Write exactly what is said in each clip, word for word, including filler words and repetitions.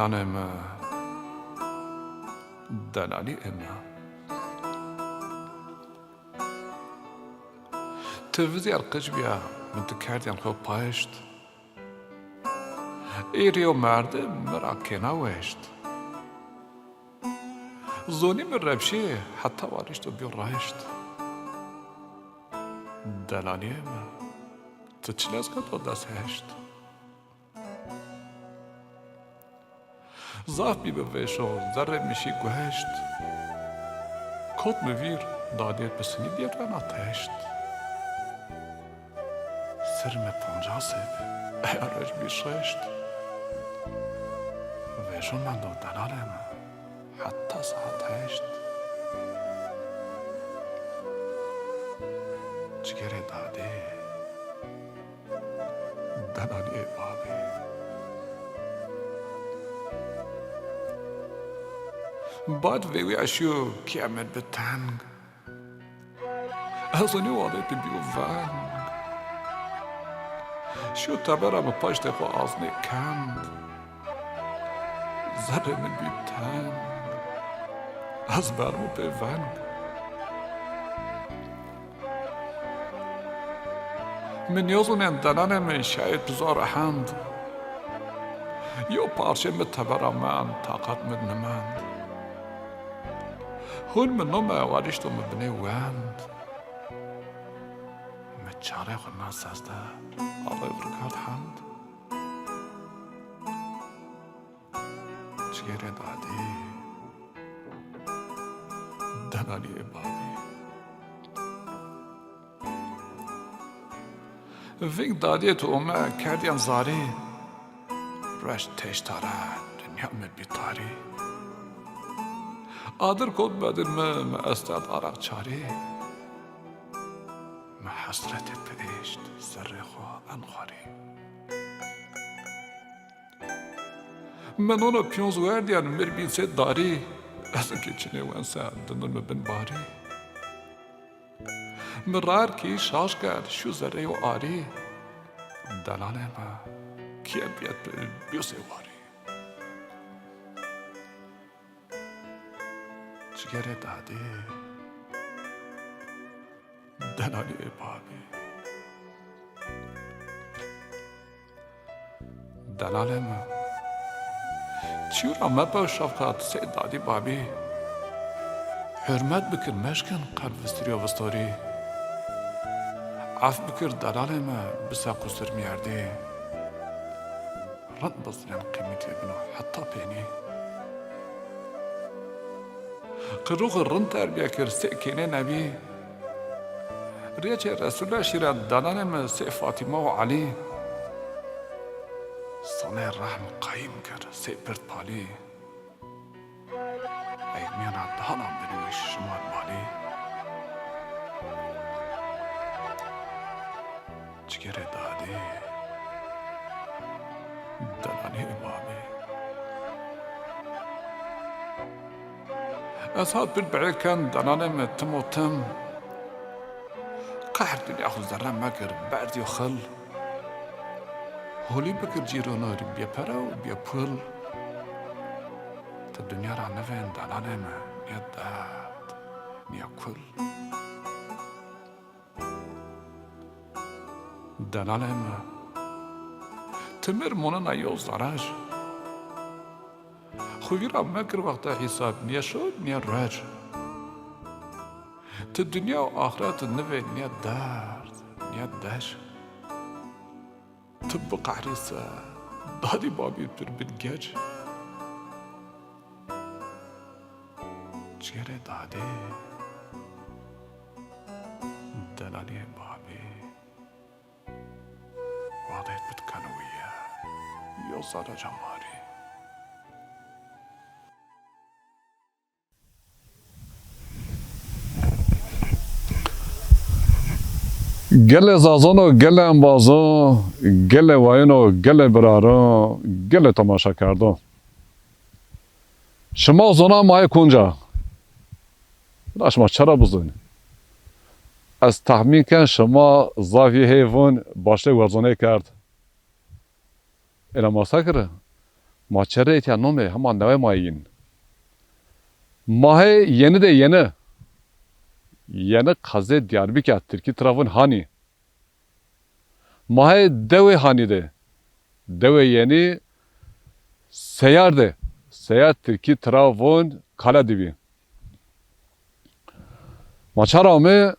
Eme, delalî eme. Ti vizî erqic bîya, min ti kerdîyan xo paşt. Ê rîyo merdim mi ra kêna weşt. Zonî mi rewşê heta warişto bîyo raşt. Delalîyê mi, ti çi lez kerd o des heşt? Zaf bîbi vêşo, zerrê mi şî gueşt. Kot mi vîr, dadê pisinî bîye rena teşt. Sir mi poncas ib, eya roj bî şeşt. Vêşo mendo delalê mi, heta saet heşt. Cigêrê dadê, delalîyê babî. Bad vêwî eşîyo kîye min bi teng. Ez onî wadê ti bîyo veng. Şîyo tebera mi paştê xo aznê kend. Zerrê min bî teng. Ez bermo pê veng. Mi nêzonên delalê mi şayê tu zor hend. Yew parçê mi tebera mend, taqet mi nimend. Hûn mi nome warişto mi binê wend. Mi çarê xo na sezde, Allay xo kerd hend. Cigêrê dadî, delalîyê babî. Veng dadîyê tu ome kerdîyan zarî. Ruej teştare, dinya mi bî tarî. Adir kot bedin mi, mi esterd araq çarî. Mi hesretê tu eşt, zerrê xo en xwarî. Mi nono pîyonz werdîyan mir bîn sê darî. Ez ke çinê wense dindir mi bin barî. Mi rar kî şaş kerd, şû zerrê yo arî. Delalê mi, kîye bîye tu bîyo sê warî. Cigêrê dadî, delalîyê babî. Delalê mi, çîyo ra mepew şefqet sey dadî babî. Hurmet bikir meşkin qelb vistirîyo vistorî. Ef bikir delalê mi, bise qusir mîyerdî. Rind bizanên qîmetê bino heta pênî. Qirûxi rind terbîye kir sey kênê nebî. Rêçê Resûla şîre delalê mi sey Fatîma û Elî. Sanê rehm qayîm kir sey pird palî. Ey mîyana dana binî şima balî. Cigêrê dadî, delalîyê babî. Ez hat pir bihêr ken delalê mi tim û tim. Qehr dinya xwu zerre mekir, berdî xil. Holî bikir cîronir, bê pere û bê pul. Ti dinya ra nivên delalê mi, nîya derd, nîya kul. Delalê mi, ti mir monena yo zerrej. Xwu vîra mekir wexta hîsab, nîya şew, nîya ruej. Ti dinya û axret nivê nîya derd, nîya dej. Ti biqehrî se, dadî babî pir bin gec. Cigêrê dadî, delalîyê babî. Wadê tu bid keno wîye, yo zerreca marî. Gelê zazano, gelê embazo, gelê wayino, gelê biraro, gelê temaşekerdo. Şima zona ma yê kunca? La şima çira bizonî? Ez tehmîn ken şima zaf yê hê vûn başlê werzonê kerd. Ela ma se kiri? Ma çerre etya nomê hema newe ma yin. Ma hê yeni de yeni. Yeni qezê Diyarbîkî ya, tirkî tira vun Hanî. Ma hê dewê Hanî de. Dewê yeni Seyar de. Seyar tirkî tira vun Kale Dibî. Ma çar ame,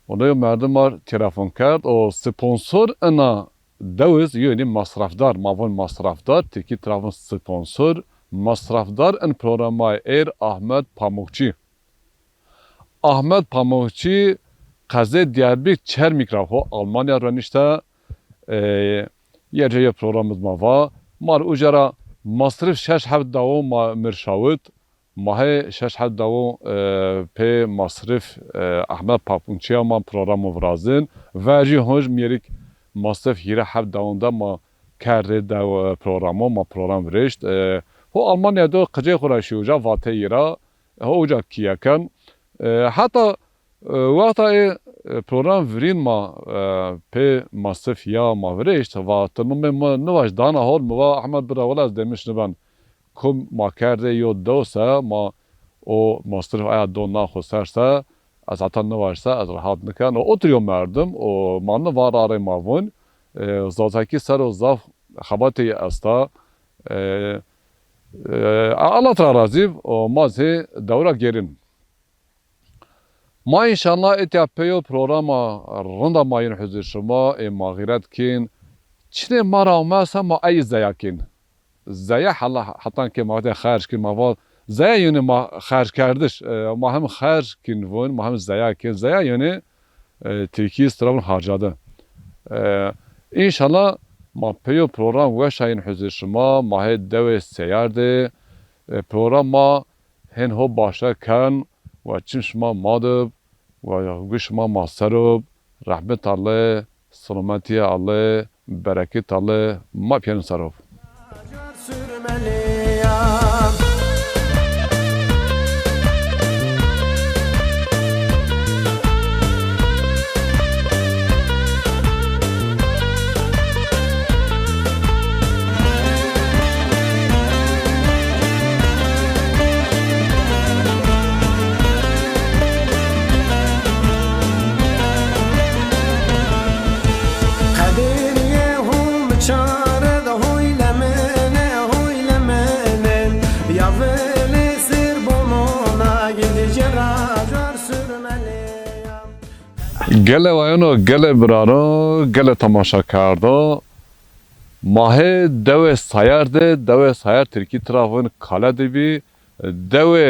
ona yo merdim ar telefon kerd, o sponsor ina dewiz, yönü masrafdar, ma von masrafdar, tirkî tira vun sponsor, masrafdar in programa er Ahmet Pamukçi. Ahmet Pamukçi qezê Diyarbîk Çermîk ra ho Almanya ronişte, e, yerce ye programımız ma va, mar uca ra masrif şeş heft dawo ma mirşawit, Ma hê şeş heft dawo, e, pê masrif, e, Ahmet Pamukçî ya ma programo virazin. Vercî honc mîyerik masrif hîrê heft dawon de ma kerdê de, e, programo, ma program virêşt. E, ho Almanya do qicê xo ra şî uca, vateyî ra, ho uca kîye ken. E, heta E, wexta ê, e, program virîn ma, e, pê masrif ya ma virêşt, va ti numê mi nivaj dana hol, mi va Ehmed bira wela ez demiş niben. Kum ma kerdê yo dew se, ma o masrif aya do na xo ser se, ez heta nivaj se, ez rehat niken. O otir yo merdim, o ma niva rarê ma vun, e, Zazakî ser o zaf xebatê esta. E, e, Allah tira razî, o ma zê dewra gerin. Ma înşallah etya peyo programa rinda ma yin huzur şima, ê ma xîret kên. Çinê ma ra omese ma ey zeya kên. Zeya hela hetan ke ma vate xerc kên, ma va zeya yönü ma xerc kerdiş, e, ma hem xerc kên vun, ma hem zeya kên. Zeya yönü, e, tirkî stravun harcadı. E, înşallah ma peyo program weşa yin huzur şima, ma hê dewê Seyar de, e, program ma Hên ho başe ken, wa çim şima ma de b, wa guş şima ma ser o b, rehmet Allê, selametîya Allê, bereket Allê, ma pîyerin ser o b. Qedêrîye hûn çare de hoy lemene, hoy lemene. Ya velê sir bonona gidece racar sürmeleya. Gele wayano, gele biraro, gele temaşakerdo. Ma hê dewê Sayar de, dewê Sayar tirkî tira vun Kale Dibî, dewê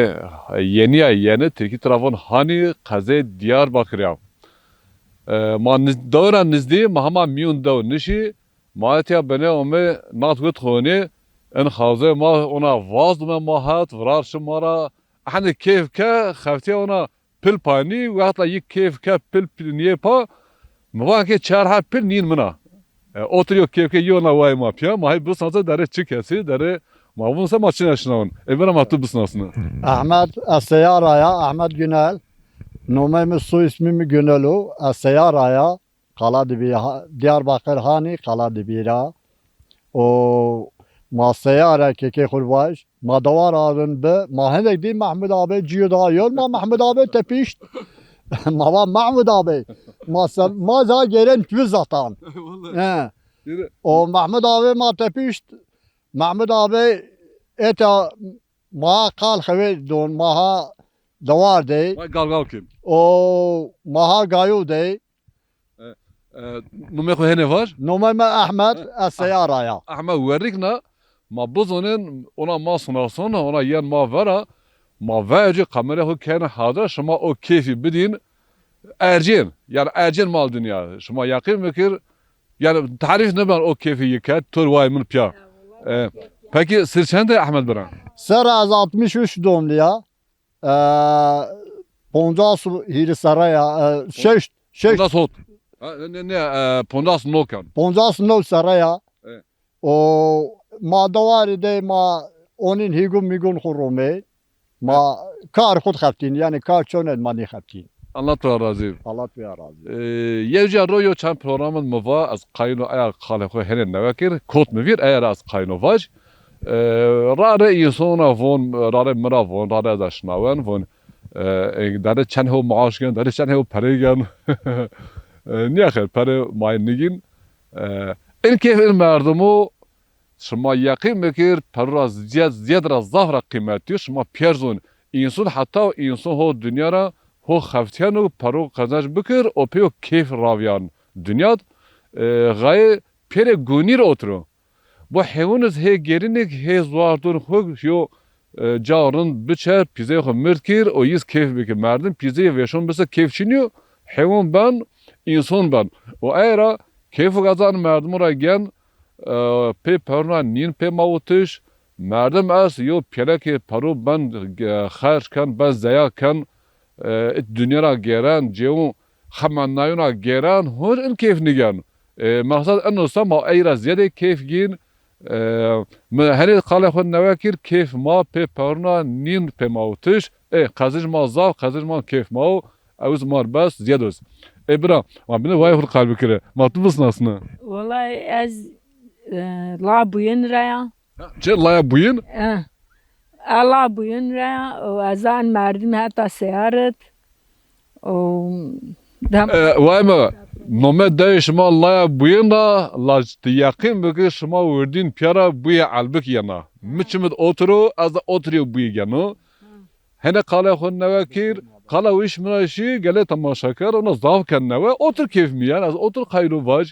Yenîya Yeni tirkî tira vun Hanî, qezê Diyarbakir ya. E, ma niz-, dew ra nizdî, ma hema mîyun dew nişî, ma etya binê omê nat wit xonî, in xawzê ma ona vaz dime ma het, virar şi ma ra, ehnî keyf ke, xeftîya ona pil pa nî, wexta yi keyf ke pil, pil nîyê pa, mi va ke çar heb pil nîn min a. E, otir yo keyf ke yi ona wayê ma pîya, ma hê bisnase derê çi kesî, derê ma vun se ma çine şinawin. Ê bira ma tu bisnasine. Ehmed, ez Seyara ya, Ehmed Günel. Nomey mi, soy ismî mi Günel o. Ez Seyara ya, Qala Dibî, ha, Diyarbakir Hanî Qala Dibî ra. O ma Seyara kekê xur vaj. Ma dewar arin bi. Ma hindek dî Mehmud abi ciyo da yol ma Mehmud abi tepişt. Ma va Mehmud abi. Ma se-, ma za gêren tu zatan. Vallahi. He. Yürü. O Mehmud abi ma tepişt. Mehmud abi eta ma qal xewe don, ma ha dewar dey. Vay gal gal kim. O ma ha gayo dey. E, e, numê xo hênê vaj? Numê mi Ehmed, ez Seyara ya. Ehmed werrikna, ma bizonên, ona ma sinason, ona yen ma vera, ma vecî kamerê xo kene hazir, şima o keyfî bidîn, ercên, yani ercên mal dinya, şima yaqîn bikir, yani tarîf niben o keyfî yi ke, tor way min pîya. E, peki sir çend e Ehmed bira? Ser ez altmış üç doğumlu ya. E, poncas û hîrê serre ya, e, şeşt, şeşt. Poncas hot. Ha, ne, ne, e, poncas no ken. Poncas no serre ya. E. O, ma dewarî de ma onîn hîgûn mîgûn xwu romê. Ma kar xwu xeftîn, yanî kar çon ed ma nîxeftîn. Allah tu ra razî. Allah tu ya razî. E, yew ca ro yo çend programin mi va, ez qayno eya qalê xwu hene newe kir, kot mi vîr, eya ra ez qayno vaj. E, rare însona von, rare mi ra von, rare ez a şinawen von. E, e, dere çend hew maaş gen, dere çend hew pere gen. E, nîya xêr, pere ma nigin. E, in keyf in merdimo şima yeqîn bikir, pero ra ziyed, ziyed ra zaf ra qîmetî yo. Şima pîyer zon. Înson heta înson ho dinya ra ho xeftîyeno, pero qezenc bikir, o pê yo keyf ravîyan dinya d. E, xayê pêrê gunî ra otiro. Bu heywan iz hê gêrînik hê zuar dun xwu yo, e, ca rind biçer, pîzeyê xwu mird kir, o yiz keyf bikir. Merdim pîzeyê vêşon bise keyf çinî yo, heywan ben, înson ben. O ey ra keyf û gazan merdimu ra gen, e, pê peruna nîn pê mawitiş, merdim est yo pîyelekê peru ben, e, xerc ken, ben zeya ken, e, it dinya ra gêren, cêwon xemenayuna gêren, hûn in keyf nîgen. E, mexsed eno se ma ey ra ziyedê keyf gîn. E, mi henê qalê xwu newe kir, keyf ma pê peruna nîn pê mawitiş. E, qezinc ma zaf, qezinc ma keyf ma o. Ew iz mar bes, ziyed iz. E, bira, ma bine wayê xwu qal bikire. Ma tu bisnasne. Wellay ez, e, la Buyun ra ya. Çi laya Buyun? E. E, la Buyun ra ya, o ez an merdim heta seyaret. O dem- E, vay mi, nome dewê şima laya Buyun ra, la ti yeqîn biki şima wirdîn pîya ra buyê elbik yena. Mi çimid otiro, ez de otirîyo buyê geno. Hene qalê xwu newe kir, qala wiş mi ra şî, gelê temaşaker, ona zaf ken newe, otir keyf mi yen, ez otir qaylo vac.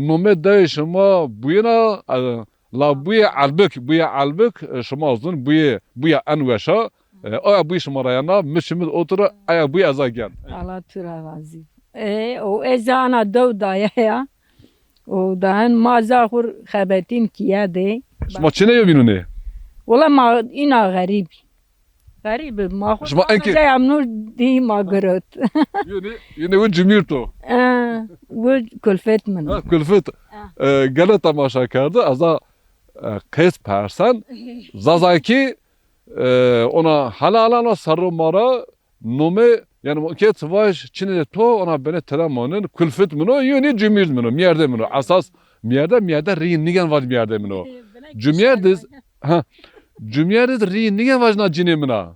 Nome dewê şima Buyun a, e, La buyê elbik, buyê elbik, e, şima zun buyê, buya en weş a. E, aya buyê şima ra yena, mi çimid otir, aya buyê ez a gen. Allah tu ra razî. E, o ez ana dew daye ya. O dahen ma za xur xebetîn kiye de. Şima çine yo bînunê? Wala ma îna xerîb. Xerîb, ma xo Şima enke- Cayamnur dî ma girot. Yunî, yunî wi cimîrto. E, wi kulfet min. Ha, kulfet. Ha. E, gele temaşa kerdi, ez a, e, qês persen. Zazakî, e, ona helalan o serro ma ra nome, yanî ke ti vaj çinê to, ona bene tela manin, kulfet min o, yunî cimîrd min o, mîyerde min o. Esas mîyerde, mîyerde rî nîgen vaj mîyerde min o. Cimîyerdiz, ha, cimîyerdiz rî nîgen vaj na cinê min a.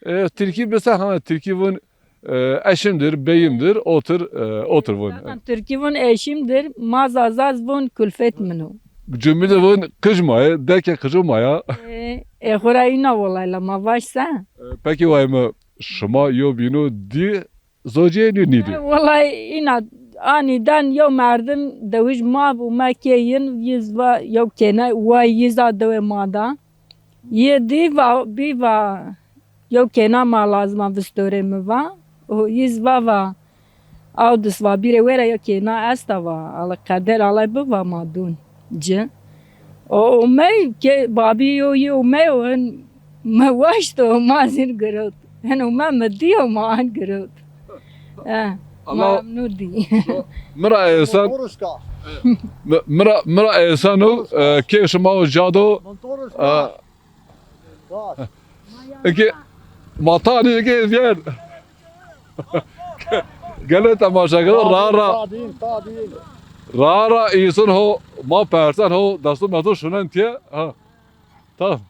E, Tirkî bise ha, Tirkî vun, e, eşimdir, beyimdir, otir, e, otir vun. Zaten Tirkî vun eşimdir, ma Zazaz vun kulfet min o. Cumî de vun qij ma ye, deke qijo ma ya. E, e, xura îna wolayla ma vaş se. E, peki vay mi, şima yo bîno dî zocîyê nî nîdî? E, wolay îna anîden yew merdim dewij ma bû, me kê yin, yiz va yew kêne, way yiz a dewê ma da. Yê dî va, bî va, yew kêna ma lazim a vistorê mi va. Û yiz va va, Awdis va, bîrê were yew kêna esta va, ala qeder alay bi va ma dûn ci. O, o mey ke babî yo yê o mey o hin mi waşto, ma zîn girot. Hin o me mi dîyo ma an girot. E, Allah ma nû dî. Mi ra êsan. Motoruşka. Mi, mi ra, mi ra êsan o, e, kê şima o cado. Motoruşka. E, Eke ma tanî eke vîyer. Gele temaşa kero ra ra. Tadîn, tadîn. Ra ra îson ho, ma persen ho, desto mesto şunen tiye. Ha. Tamam.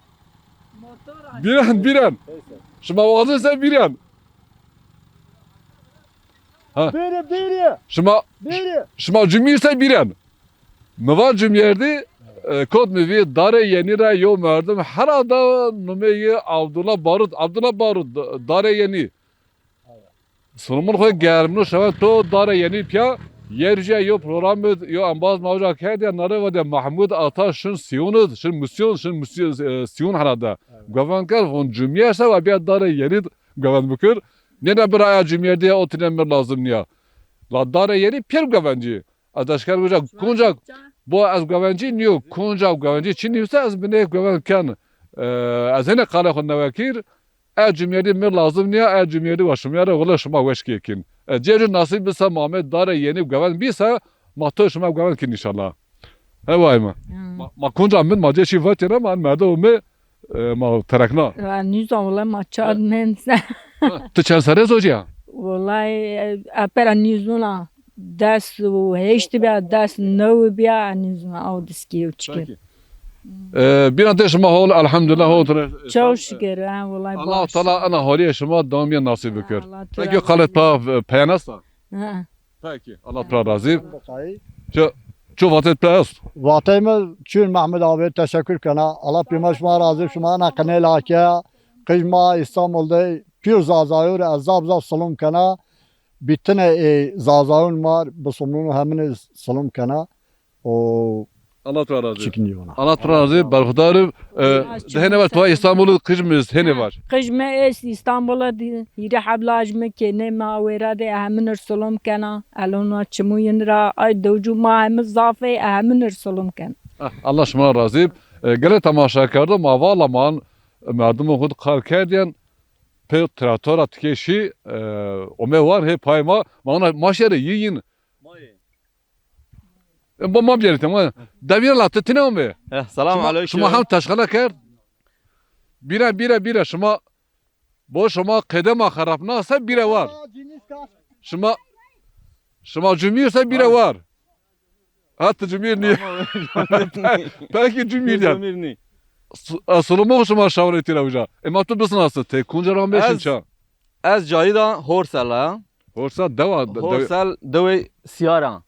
Bîren, bîren. Şima wazin se bîren. Ha. Bêrê, bêrê. Şima, bêrê. Şima cumî se bîren. Mi va cumyerdî, e, kot mi vî Darê Yenî ra yew merdim herhalde numê yi Abdullah Barut. Abdullah Barut, Darê Yenî. Sulumun xo germino şewe to Darê Yenî pîya. Yerî jî yew program id, yew embaz ma uca kerdî, nare va de Mahmud Ata şin Sîyon id, şin Misyon, şin Misyon, e, Sîyon herhalde. Govend kerd, von cumyer se ve bîya Darê Yenî govend bikir. Nêne bira ya cumyerdî ya, o tine mi lazim nîya. La Darê Yenî pêr govencî. Ez eşker uca kunca, bo ez govencî nîyo, kunca govencî çinî se ez binê govend ken. E, ez hene qalê xo newe kir. E cumyerdî mi lazim nîya, e cumyerdî wa şima ra wele şima weş kê kin. E, cê cû nasîb bise ma amê Darê Yenî govend bîse, ma to şima govend kin înşallah. He vay mi? Hmm. Ma, ma kunca min, ma cê şî vatêne, ma merde û mi, e, ma terekna. Wa nîza wele ma çar men se. Ha, ti çend serre zocî ya? Wele, e, epera nîzuna. Des û heşt bîya, des new bîya, nîzuna, aw diskî û çikî. Peki. E, bîna de şima hol, elhamdulillah, hol tine. Çok şükür, ha, vallahi Allah Teala ena holîye şima dewamîye nasîb bikir. Allah Teala Peki, qalê ta, e, peyen esta? Ha. Peki, Allah tu ra razî. Ço, ço vatê tu est? Vatê mi çün Mehmud abi, teşekkür kena. Allah pîma şima razî, şima ena qinêla ke. Qij ma İstanbul de pîr Zazayo ra ez zaf zaf silom kena. Bitine ê Zazayun ma, bisilmûnû hemine silom kena. O Allah tu ra razî. Çik nîyo na. Allah tu ra razî, berxudar ib. E, de hêne var, tu va İstanbul'u qij mi est, hêne var. Qij mi est İstanbul'a di, hîrê heb laj mi kênê, ma wêra de, hemin ir silom kena. Elon wa çimû yin ra, ay dewcû ma hemi zaf ê, hemin ir silom kena. Ah, Allah şima razî ib. E, gelê temaşekerdo, ma vala man, merdimê xwu di qal kerdîyen, pê traktora tikê şî, e, ome war, hê pay ma, ma ona ma şerê yi yin. E, bo ma biyerî tema. Devîr la ti tine ome. Eh, selam aleyküm. Şima hem teşxele kerd. Bîre, bîre, bîre. Şima, bo şima qedema xerapna se bîre war. Şima, şima cumîr se bîre war. Ha, ti cumîr nî. Peki cumîr ya. Cumîr nî. Silomê xwu şima şawirê tîra uca. Ema tu bisnasi, ti kunca ra ame, şin ça? Ez cayîda Horsel a. Horsel dewa, de-, Horsel dewê Siyar a.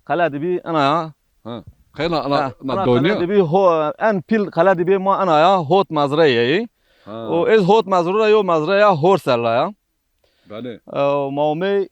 Qele dibî ina ya. Ha. Qela ana, ha, na ana donya. Qele dibî ho, en pîl qele dibî ma ina ya, hot mezreyê yî. Ha. O ez hot mezrû ra yo mezreya Horsel a ya. Belê. E, ma omey,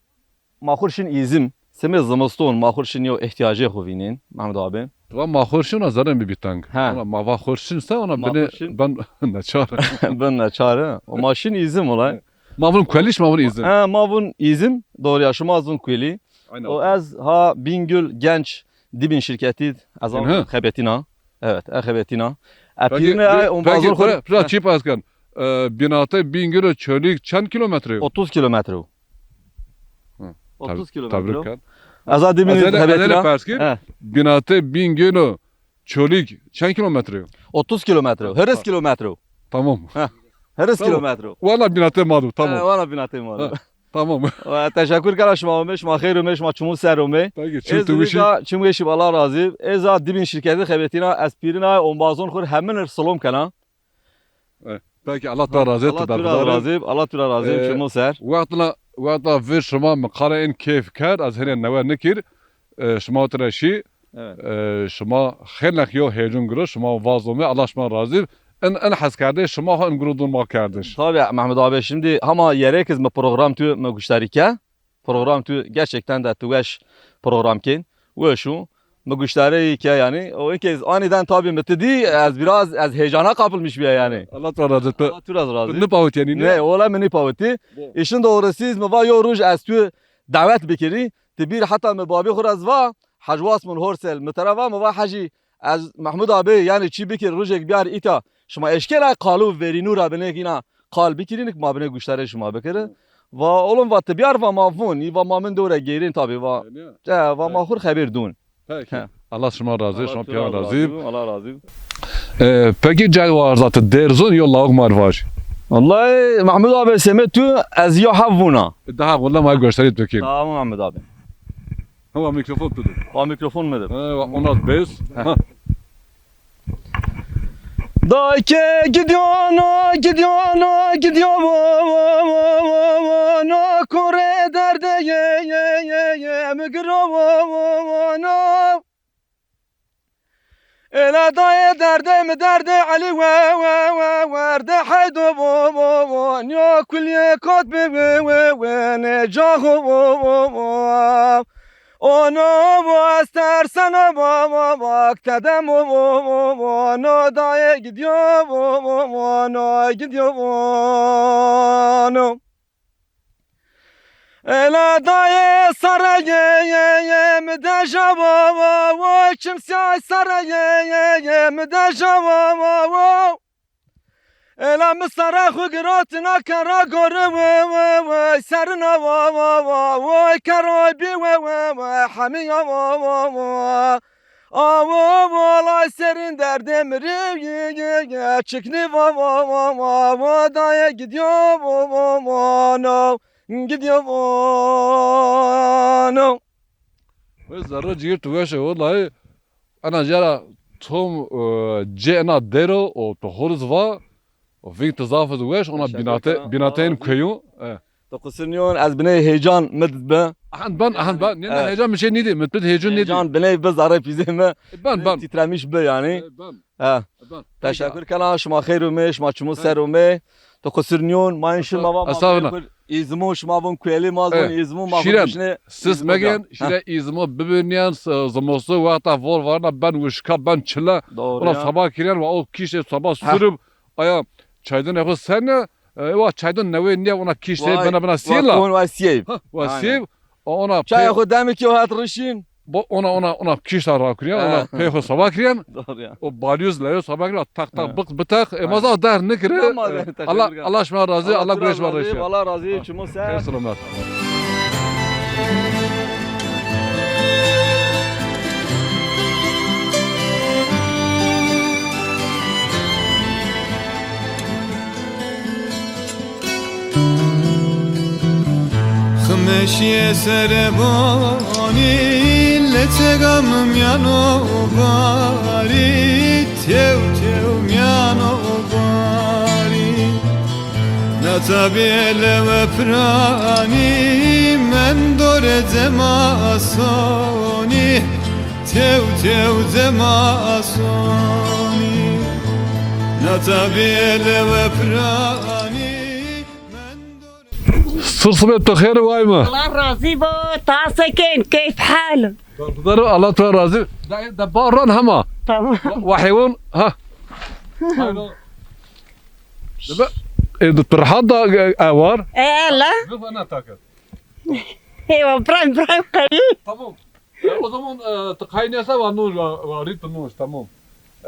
ma xur şin îzim. Semê zimiston, ma xur şin yo îhtîyacê xu vînên, Mehmud abi. Tu va ma xur şin, a zerrê mi bî teng. Ha. Ona ma va xur şin se, ona ma binê xur şin. Ben neçar. Ben neçar, ha. O ma şin îzim olay. Ma vun kuelî, şima vun îzim. Ha, ma vun îzim, doğru ya, şima vun kuelî. Aynen. O ez ha Bingöl Genç Dibin şirketî, ez xebetîna. Evet, e xebetîna. E, peki, pîrine ay, peki, ombazon xo. Bira, bira, çî pers ken. E, bînate Bingöl û Çolîg çend kilometre yo? Otuz kilometre yo. Hı, otuz kilometre yo. Tebrik ken. Ez a Dibin xebetîna. Pers kir. He. Bînate Bingöl û Çolîg çend kilometre yo? Otuz kilometre yo. Hîris kilometre yo. Tamam. He. Hîris kilometre yo. Wala bînate ma do, tamam. He, wala bînate ma do. He. Tamam. Teşekkür kena şima ome, şima xeyr ome, şima çimû ser ome. Peki, çim tu wişî. Çim weşî, Allah razî. Ez a Dibin şirketî xebetîna, ez pîrin ay, ombazon xur hemin ir silom kena. E, peki, Allah tu ra razî, Allah tu ra razî, Allah tu ra razî, çimû ser. Wextla, wextla vir şima mi qala en keyf kerd, ez hene newe nikir, e, şima tu ra şî. Evet. E, şima xêlek yo hêcun giro, şima vaz ome, Allah şima razî. En, en hes kerdê şima ho en giro dun ma kerdiş. Tabii Mehmet abi, şimdi hama yerek iz mi program tu mi guştarî ke. Program tu gerçekten de tu weş program kên. Weş o. Mi guştarî ke yani. O inkê aniden tabii mi ti dî, ez biraz, ez heyecana kapılmış bîya yani. Allah tu ra razî. Allah tu ra razî. Nipawit yani, ne? Ne, ola mi nipawitî. İşin doğrusu iz mi va yo ruj ez tu davet bikirî. Ti bir heta mi babî xu ra ez va, Hacî Wasmon Horsel, mi tera va, mi va Hacî, ez Mehmud abi, yani çî bikir, rojek biyar îta. Şima eşkera qalû verînû ra binêk îna qal bikirînik, ma binê guştarê şima bikiri. Va oğlum, va ti biyar, va ma vun, î va ma min dewre geyrên tabi va. E, va ma xur xebir dun. Peki. He. Allah şima razî, şima pîya razî. Allah razî. E, peki cay warzatı derzun yo lawuk mar vaj. Vallahi Mehmud abi, semê tu ez yo hev vuna. Daha wala ma gösterî tu ki. Tamam Mehmud abi. Ha, wa mikrofon tu de. Wa mikrofon mi de. Ha, wa ona bez. Ha. Dayke gidiyor, gidiyor, gidiyor, no kure derde ye, ye, ye, ye, mi giro, no. Ela dayê derdê mi derdê Elî we, we, we, werdê heydo, wo, wo, wo, nîyo kulîyê kot bi, we, we, we, nê caxo, wo, wo, wo. Ono, wo, ez terseno, wo, wo, wo, ak tedem, wo, wo, wo, wo, no dayê gidiyo, wo, wo, wo, no gidiyo, wo, no. Ela dayê sarayê, ye, ye, mi deja, wo, wo, wo, kimsiyay sarayê, ye, ye, mi deja, wo, wo, wo. Ela mi sara xu girot na kara gore, wo, wo, wo, serina, wo, wo, wo, wo, karo bi, wo, wo, wo, hemiya, wo, wo, wo. Awo, wo, lay serin derdê mi rê, ye, ye, ye, çiknî, wo, wo, wo, wo, wo, dayê gidiyo, wo, wo, wo, no, gidiyo, wo, no. Ve zerre cigir tu weş e, wellahî, ana cara tom, e, cê ena der o, o to horiz va, o vîng ti zaf iz weş, ona bînate, bînateyên kueyo. E. To qusur nîyon, ez biney heyecan mi di bi. Ehend ben, ehend ben. Nê, nê, heyecan mi şey nîdî, mi tu heyecan nîdî. Heyecan biney bi zerrê pîzê mi. E, ben, ben. Titremiş bi yani. E, ben. Ha. E, ben. Teşekkür kena, şima xeyr ûmê, şima çimû ser ûmê. To qusur nîyon, ma în şima va ma. Estağfurullah. Îzmû şima vun kuelî, ma vun îzmû, ma vun şine. Sis megên, şire îzmû bibinyen, zimosu wexta vor varna ben wişka, ben çile. Doğru ya. Ona sabah kiryen, wa o kişe sabah sürüp, aya çaydın eko sen ne? E, wa çaydın newe niye ona kişe bana, bana siyela. Wa siyeb. Ha, wa siyeb. Ona çay xo demê ki o hat rişin. Bo ona, ona, ona kişta ra kiriyen, ona pey xo sabah kiriyen. Doğru ya. O balyoz leyo sabah kiriyen, tak tak bık bıtak. E, maza der nikire. Allah, Allah şima razı, Allah güneş var razı. Allah razı, çimû ser. Selamet. Ximeşîye serebanî, leçega mi mîyano barî, tew tew mîyano barî. Nata bêle we piranî, mendore cema sonî. Tew tew cema sonî, nata bêle we piranî. Sir sibê tu xêr way mi? Allah razî bo, ta se kên, keyf hal. Derdar, Allah tu razî. Da, da baran hema. Tamam. Wa-, wa heywan, ha. Haylo. Debe, e, tu rahat da, e, e, war. E, la. Gıfa ne takır? Eyvah, Ibrahim, Ibrahim, kayı. Tamam. E, o zaman, e, ti kaynesa va noj, va, va rî ti noj, tamam.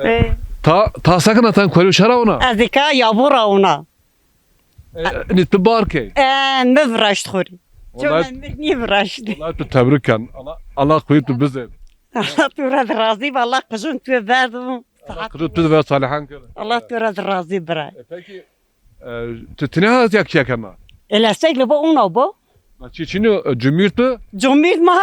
E, ta, ta sekina ten kuerî şera ona? Ez dika yabu ra ona. E, ni ti bar key? E, mi viraşt xorî. Çona mi nî viraşt. Vallahi tu tebrik ken. Allah, Allah kuwî tu bizê. Allah tu ra razî, vallahi qijûn tu verdim. Allah qijûn tu ver salihan kir. Allah tu ra razî bira. E, peki, E, ti tine ha ya kîye kena? Ela sek li bo ona bo. Ma çi çinî, e, cumîr tu? Cumîr ma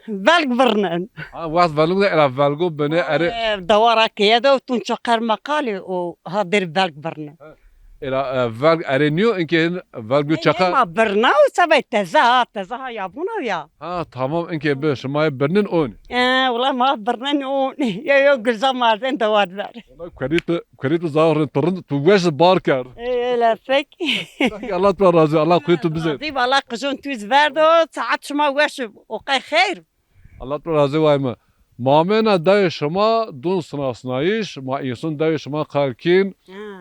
velg virnen. Ha, wes velg de ela velgo bine ere. E, dawara keye de tun çaqer maqali o ha der velg virnen. Ha, ela, e, velg ere nîyo, inke velg bi çaqer. Ma birna o sebey teze ha, teze ha ya buna ya. Ha, tamam, inke bi şima birnin on. E, wala ma birnen on. Yo, yo, Gülzar Marzen dawar ver. Wala kuerî tu Kuerî tu zaf rind, tu rind, tu weş bar kerd. Ey, ela fek. Fek, Allah tu razî, Allah kuwî tu bizê. Razî, valla qijûn tu iz verdo, saet şima weş, o qey xeyr. Allah tu razî way mi. Ma amêna dewê şima dûn sinasnayîş, ma însun dewê şima qal kîn,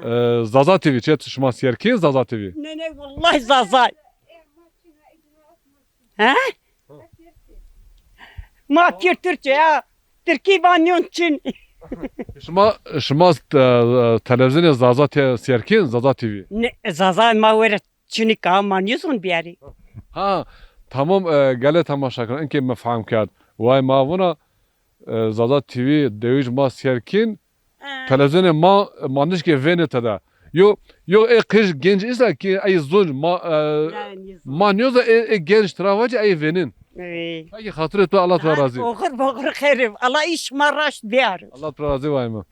e, Zaza T V, çet şima sêr kîn Zaza T V. Ne, ne, wallahi Zaza. He? Ma pîr Türkçe ya. Tirkî vanîyon çin. Şima, şima, e, televîzyonê Zaza te-, sêr kên, Zaza T V? Ne, Zaza ma were çinik a, ma nîzon biyarî. Ha, tamam, e, gele temaşa kena, inkê mi fehm kerd. Way ma vuna, e, Zaza T V dewij ma sêr kên, He. Televîzyonê ma, ma nişkê vênê tede. Yo, yo ê qij genc îsa ki ey zunc ma, e, ma nîyoza ê, ê genc tira vacî ey vênin. Ey. Peki xatirê tu, Allah tu razî. Oxir boxir xeyr. Allah îş ma raşt biyar. Allah tu razî way mi.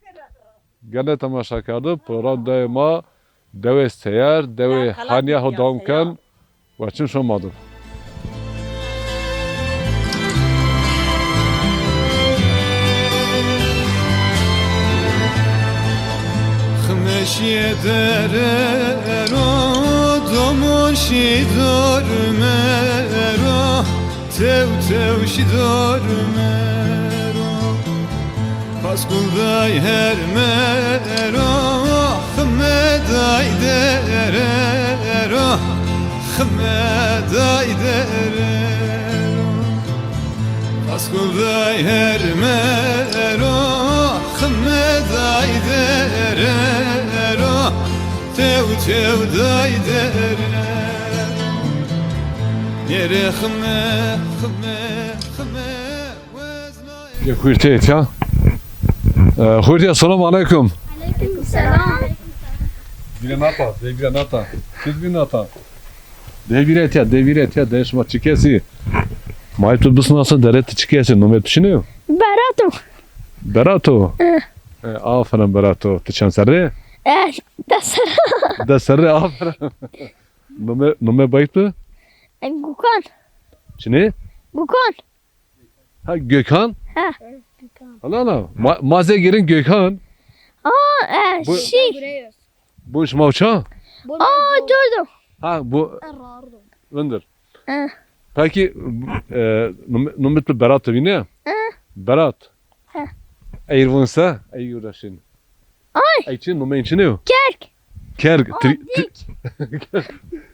Gele temaşa kerdo program dewê ma, dewê seyer, dewê hanya ho dewam ken. Wa çim şoma do. Ximeşîye derero, domoşî dormero, tew tew şî dormero. Paskulday hermero, xime day derero, xime day derero. Paskulday hermero, xime day derero, tew tew day derero. Nêre xime, xime, xime. Ye xurtê etya. E, xurtê, selamu aleykum. Aleykum selam. Bire nata, de bire nata. Siz bir nata. De bire etya, de bire etya, de şima çi kesî? May tu bisnasa dere ti çi kesî, nomê tu çi ne yo? Berato. Berato? E. E, aferin bira to. Ti çend serrî? E, des serrî. Des serrî, aferin. Nome, nome bayt tu? E, Gukan. Çinê? Gukan. Ha, Gökhan? Ha. Ala ala. Ma, ma zê gêrîn Gökhan. Aa, e, bu, şey. Bu şima uça? Aa, gördüm. Ha, bu. Vindir. E. Peki, e, nome, nome tu Berat vînî? E. Berat. He. Eyr vûn se, ey û reşîn. Ay. Ey çin, nome çin o? Kerg. Kerg. Aa, Tir-, Tir-,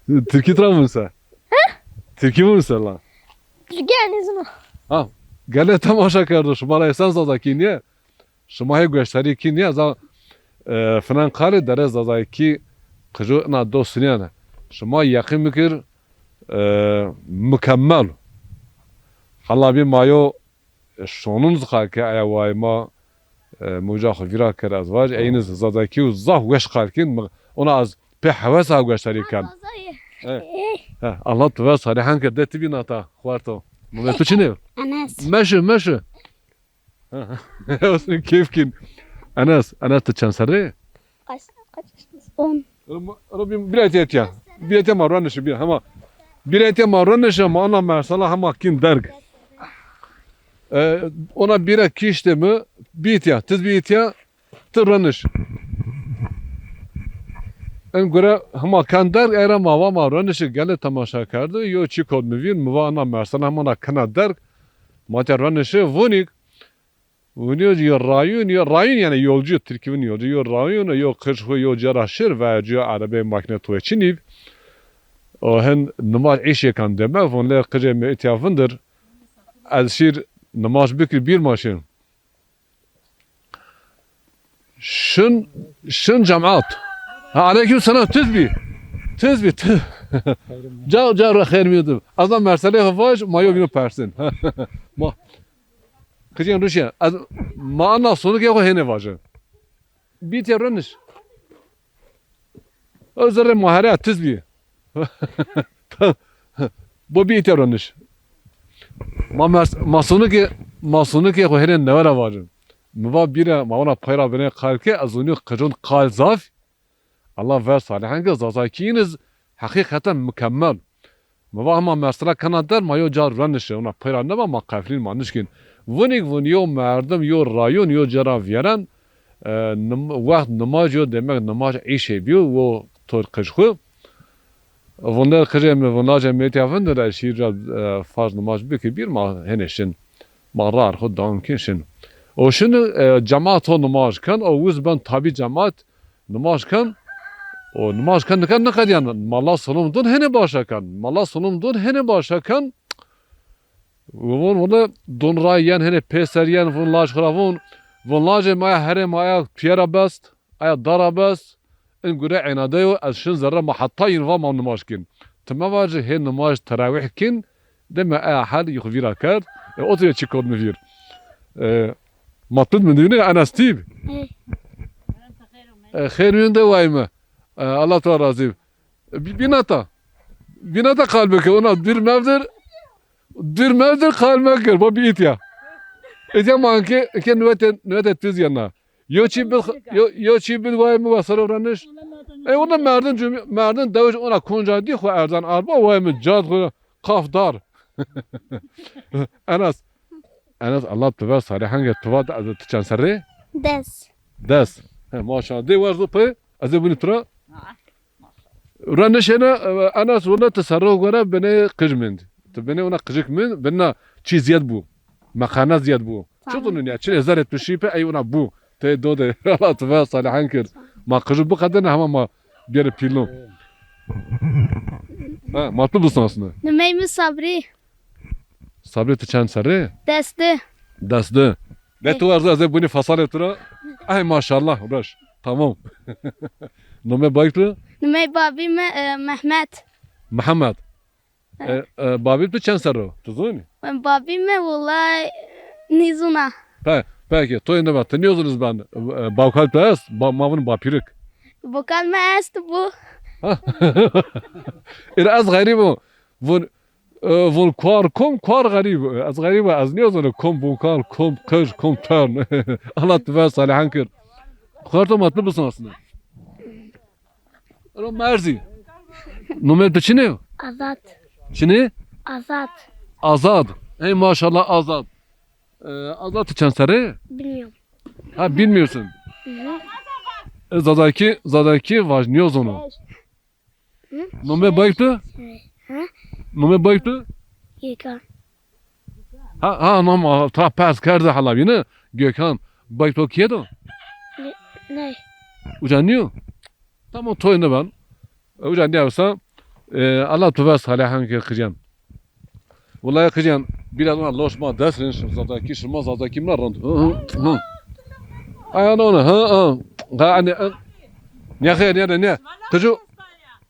dik. Tirkî tira vûn se? He? Tirkî vûn se la? Tirkî nizûna. Ha, gelê temaşa kerdo, şima ra esen Zazakî nîye? Şima hê gueştarî kî nîye? Za, e, finan qalê dere Zazakî qijo ina do sinîyane. Şima yeqîn bikir, e, mukemmel. Hela bî ma yo e, şonun zî qal ke aya way ma, e, muca xo vîra kerd ez vaj, eyni zî Zazakî û zaf weş qal kin, mi, ona ez pê hewes a gueştarî ken. Zazayê. E. E. He, Allah tu ver salihan kir, de ti bî nata, xuarto. Nome tu çinê? Enes. Meşi, meşi. Olsun, keyf kin. Enes, Enes tu çend serrî? Kaç, kaç yaşındasın? On. Ro-, ro-, bir etiyet ya. Bir etiyet ma ronişi bir. Hema bir etiyet ma ronişi, ma ana mersala hema kin derg. E, ona bîra kişte mi, bîtya, tiz bîtya, ti reniş. En gure hema kan derg, era ma va ma renişi gele temaşa kerdi, yo çî kot mi vîr, mi va ana mersana hema na kena derg, ma te renişi, vunik, vuniyo yo rayun, yo rayun yani yolcu, Tirkî vun yolcu, yo rayun, yo qij xu, yo cara şir ve yo arebe makine tuwe çinîv. O hin nimaj îşê kan deme, vun lê qijê mi itya vindir, ez şîr nimaj bikir bîr ma şin. Şin, şin cemaat. Ha, aleyküm selam, tiz bî. Tiz bî, tiz. Ca, ca ra xeyr mi yedim. Ez a merselê xo vaj, ma yo bîno persin. Ma, qicên ruşya. Ez, ma ana sonikê xo hêne vaje. Bîtya reniş. O zerrê muhere tiz bî. Bo bî îtya roniş. Ma mes-, ma sonikê, ma sonikê xo hênê newe ra vajin. Mi va bîre, ma ona pey ra binê qal ke, ez onî qicon qal zaf. Allah ver salihan ke Zazakî îniz heqîqeten mukemmel. Mi va hema mersela kena der, ma yo car renişe, ona pey ra neba, ma qeflîn ma nişkîn. Vinik vin yo merdim, yo rayon, yo cara vîyeren, e, nim-, wext nimaj yo, demek nimaj îşê bîyo, wo tor qij xwu. Vin der qijê mi, vin lacê mi etya vindir, ez şîr ra, e, farz nimaj bikir bîr, ma hênê şin. Ma rar xwu dewam kin şin. O şin, e, cemaat ho nimaj ken, o wiz ben tabî cemaat, nimaj ken. O nimaj ken nika niqedîyen. Mala silum dun hênê başa ken. Mala silum dun hênê başa ken. Vun wele dun ra yen hênê pêser yen vun laj xwu ra vun. Vun lajê ma ya herê ma ya tuye ra best. Aya dara best. In gure ênade yo ez şin zerre ma heta yin va ma nimaj kin. Ti mevacî hê nimaj terawîh kin. Deme aya hal yi xwu vîra kerd. E, otir çi kot mi vîr. E, ma tu di mi dînî, Enes tîb. Ê. E, xêr wîn de way mi. E, Allah tu razî. E, bî-, bînata. Bînata qal bike. Ona dûr mevdir. Dûr mevdir qal mekir. Bo bî îtya. Îtya ma ke, ke nüvete, nüvete tuz yena. Yo çî bid, yo, yo çî bid way mi wa sero reniş. E, ona merdin cümle, merdin dewiş ona konca dî xwu erzan arba way mi cad xwu. Qaf dar. Enes. Enes, Allah tu ver salihan ke tu va de, tu çend serrî? Des. Des. He, maşallah. Dê werzo pê, ez ê binî tu ra. Ra nişêne, e, Enes, wele tu serro gore binê qij mend. Tu binê ona qijik mend, binna çî ziyed bû. Meqana ziyed bû. Tamam. Çi dunun ya? Çi zerê tu şî pê, ey ona bû. Tê do de. Allah tu ver salihan kir. Ma qijû biqedine hema ma bêrê pîlon. Ha, ma tu bisnasne. Nimey mi Sabrî. Sabrî tu çend serrî? Des di. Des di. De tu erza ez ê bunî fasalê tu ra. Ay maşallah, reş. Tamam. Nomê bayk tu? Nimey babî mi, e, Mehmet. Mehmet. E, e, babî tu çend serr o? Tu zonî? Babî mi wulay nîzûna. Pe, peki, to yine bak, tu nîyozun iz ben, e, bawkal tu est, ba, ma vun bapîrik. Bokal mi est bu. Ha? Îra ez xerîb o. Vun, E, vun kuar kom, kuar xerîb. Ez xerîb, ez nêzano kom bûkan, kom qij, kom tern. Allah tu ver salihan kir. Xerto ma tu bisnasne. Ero merzî. Nomê tu çinê? Azad. Çinê? Azad. Azad. Ey maşallah Azad. E, Azad tu çend serre? Bilmiyorum. Ha, bilmiyorsun. Hı hı. E, Zazaki, Zazaki vaj nêzano. Hı? Nomê bayk tu? Hı? Nomê bayk tu? Gökhan. Ha, ha, nam, ta pers kerde hala bîne. Gökhan, bayk to kîye do? Ne, ne. Uca nîyo? Tamam, toy ne ben. Uca nîyawsa, e, Allah tu ver salihan ke qijen. Wulay qijen, biraz ona loş ma dest rin, şima Zazaki, şima Zazaki mi rind. Hı, hı, hı. Ay, ana, ana, ha, ha. Ha, anne, ha. Ne xeyr, ne, ne. Qicu,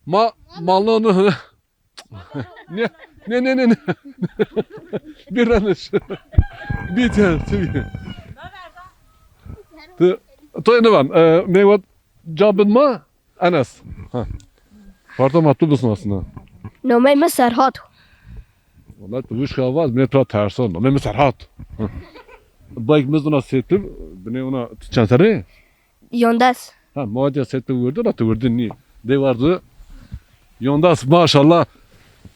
ma, malno, ne. Ne, ne, ne, ne, ne. Bir ranış. Bir tane, tabii. Tu, tu ne var? E, ne var? Cabın mı? Enes. Ha. Pardon, ma tu bisnasna. Nomey mi Serhat. Wala tu wişka vaz, mi tu terson. Nomey mi Serhat. Ha. Bayk mi zuna setib, bine ona tu çend serre? Yondes. Ha, ma diya se tu wirdi, la tu wirdi nî. De wardi. Yondes, maşallah.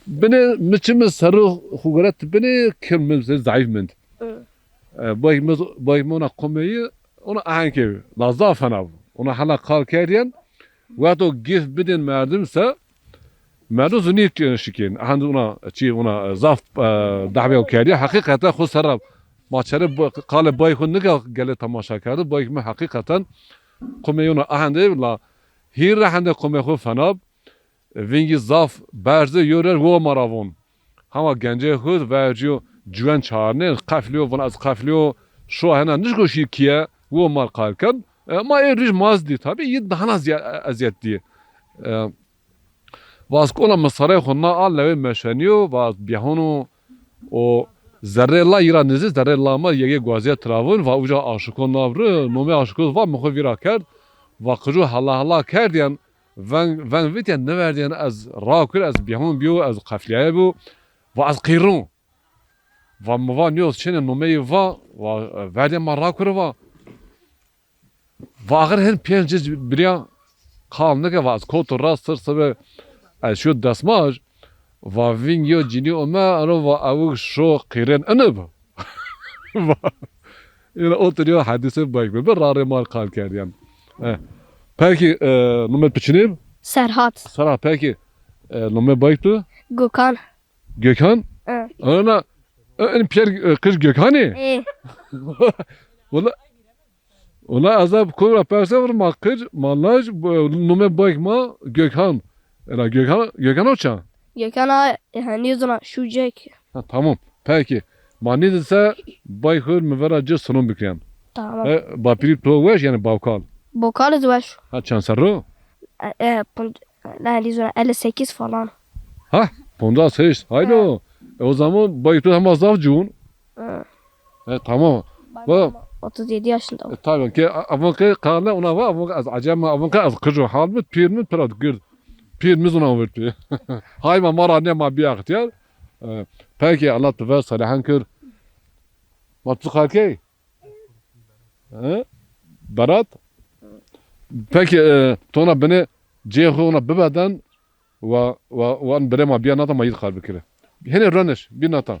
Bine mi çimi serru xugret bine kim mi zayıf mend. Hı. E, bayk mi, bayk mi ona komeyi, ona ahenke, la zaf fena bu. Ona hala qal kerdiyen. Wexto gif bidin merdim se, merdim zunî şikên. Ehend ona, çi ona, e, zaf, e, dahwe kerdiye. Heqîqeten xo serra ma çere bu, qalê bay xo nika gelê temaşa kerdi. Bay mi heqîqeten qomê yona ehende la hîr hende qomê xo fenab. Vingî zaf berze yorer wo ma ra von. Hama gencê xo verciyo ciwen çarnê, qefliyo, vun ez qefliyo, şo hena nişko şî kiye, wo mar qal ken. E, ma ê rij maz dî tabi, yi dahna ziya-, eziyet dî. E, vaz kona misarey xo na al lewê meşeniyo, vaz bihano o zerrê la yira nizi, zerrê la ma yege guaziye travun, va uca aşiko navri, nomê aşiko va mi xo vira kerd, va qicu hala hala kerdiyen, Veng, veng vitiyen niverdîyen ez rakur, ez bîhon bîyo, ez qeflîyaye bîyo. Va ez qîrû. Va mi va nîyo çinê nomeyî va, va, e, verdîyen ma rakur va. Va axir hin pênc ci birîya qal nike va ez koto ra sir sibe ez şiyo desmaj. Va vîng yo cinî ome, eno va ewik şo qîrên inib. Va, yine otur yo hedîsê bayk bi. Bir rarê mar qal kerdîyen. E, peki, e, nomê tu çinî? Serhat. Serhat, peki, e, nomê bayk tu? Gökhan. Gökhan? E. Ana, e, en piyer, e, qij Gökhanî? E. Wala, Ola ez a kura perse vir ma qir, ma laj, nomê bayk ma Gökhan. Ela Gökhan, Gökhan o ça? Gökhan a, e, nêzona şucek. Ha, tamam. Peki. Ma nêdin se bayk hur mi vera ci sinon bikriyan. Tamam. E, bapîrî to weş, yani bawkal. Bokal iz weş. Ha, çend serro? E, e, pun-, ne, nêzona elli sekiz falan. Ha, poncas heşt. Haydo. Ha. E, o zaman bayk to hema zaf ciwun. Ha. E, tamam. Bak, otuz yedi yaşında. E, tabii ki, a-, avon ke kale ona va, avon ke az acem, avon ke az kıjo hal mi, pir mi, pira gird. Pir mi zuna virti. Hay ma mara ne ma bir ihtiyar. E, peki, Allah tu ver salihan kir. Ma tu karkey? He? Berat? Peki, e, tona bine cê xo ona bibeden, Wa, wa, wan birê ma bîya nata ma yî qal bikirî. Hênî reniş, bî nata.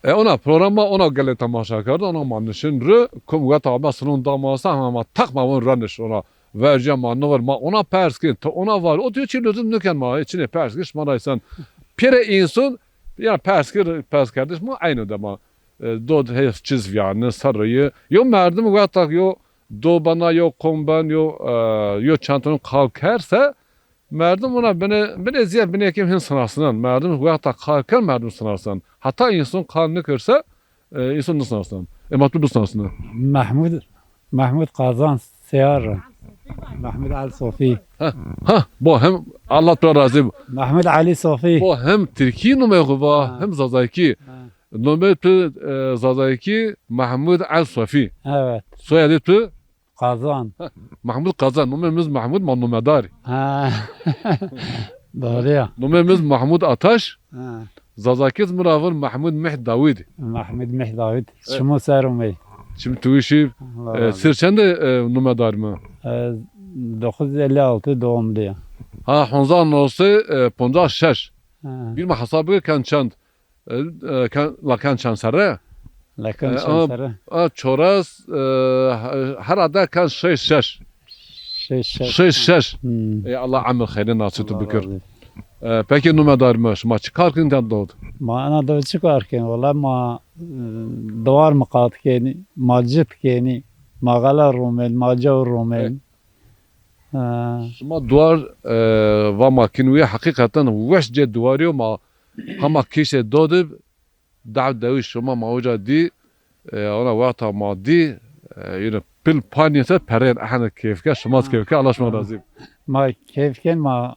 E, ona program ma ona gelê temaşa kerdo, ona ma nişin ri, kum weta ma sinon da ma sa, hema ma teq ma von reniş, ona verciya ma nivir, ma ona pers kir, ti ona var, o diyor çi lüzum nüken ma, e, çinê pers kir, şima ra sen. Pêre insun, ya pers kir, pers kerdiş ma, aynı de ma, e, dod hêf çiz viyani, sarıyı, yo merdim weta yo, Do bena yo qom ben yo, e, yo çend tonu qal kerse, merdim ona bine, bine ziyad bine kim hin sinasınan. Merdim wexta qal ken merdim sinasınan. Hata insan qal nikirse, e, insan nisinasınan. E, ma tu bisinasınan. Mahmud, Mahmud Kazan Seyar. Mahmud El Sofi. Ha, ha, bo hem Allah tu razı. Mahmud Ali Sofi. Bo hem Tirki nume xu va, ha, hem Zazaki. Ha. Nomê tu, e, Zazakî Mahmud El Sofî. Evet. Soyadê tu? Kazan. Heh, Mahmud Kazan. Nomê miz Mahmud, ma nomedar. Ha. Doğru ya. Nomê mi iz Mahmud Ataş. Ha. Zazakî iz mi ra vûn Mahmud Mih Dawid. Mahmud Mih Dawid. E. Şima ser omey. Çim tu wişî. Allah razı olsun. Sir çende, e, nome dar mi? E, dokuz yüz elli altı doğumlu ya. Ha, honza no sey, e, ponca şeş. Ha. Bir ma hesab bike ken çend. E, e, ken, la ken çend serre? La ken çend serre? E, a, çoras, e, herhalde ken şeş şeş. Şeş şeş. Şeş şeş. Hmm. E, Allah emir xeyrê nasîb tu bikir. Allah razı olsun. E, peki nome dar mi, şima çi kar kin ten dod? Ma ena do çi kar kin? Wala ma, e, dewar miqat kenî, ma cit kenî, ma xela romel, ma cew romel. E. Ha. Şima duar, e, va ma kin wî heqîqeten weş cê duarî yo ma hema kîşê dodib daw dewî şima ma uca dî, e, ona wexta ma dî, e, yine pil panî se perên ehne keyfke, şima keyfke, Allah şima razî. Ma keyfken ma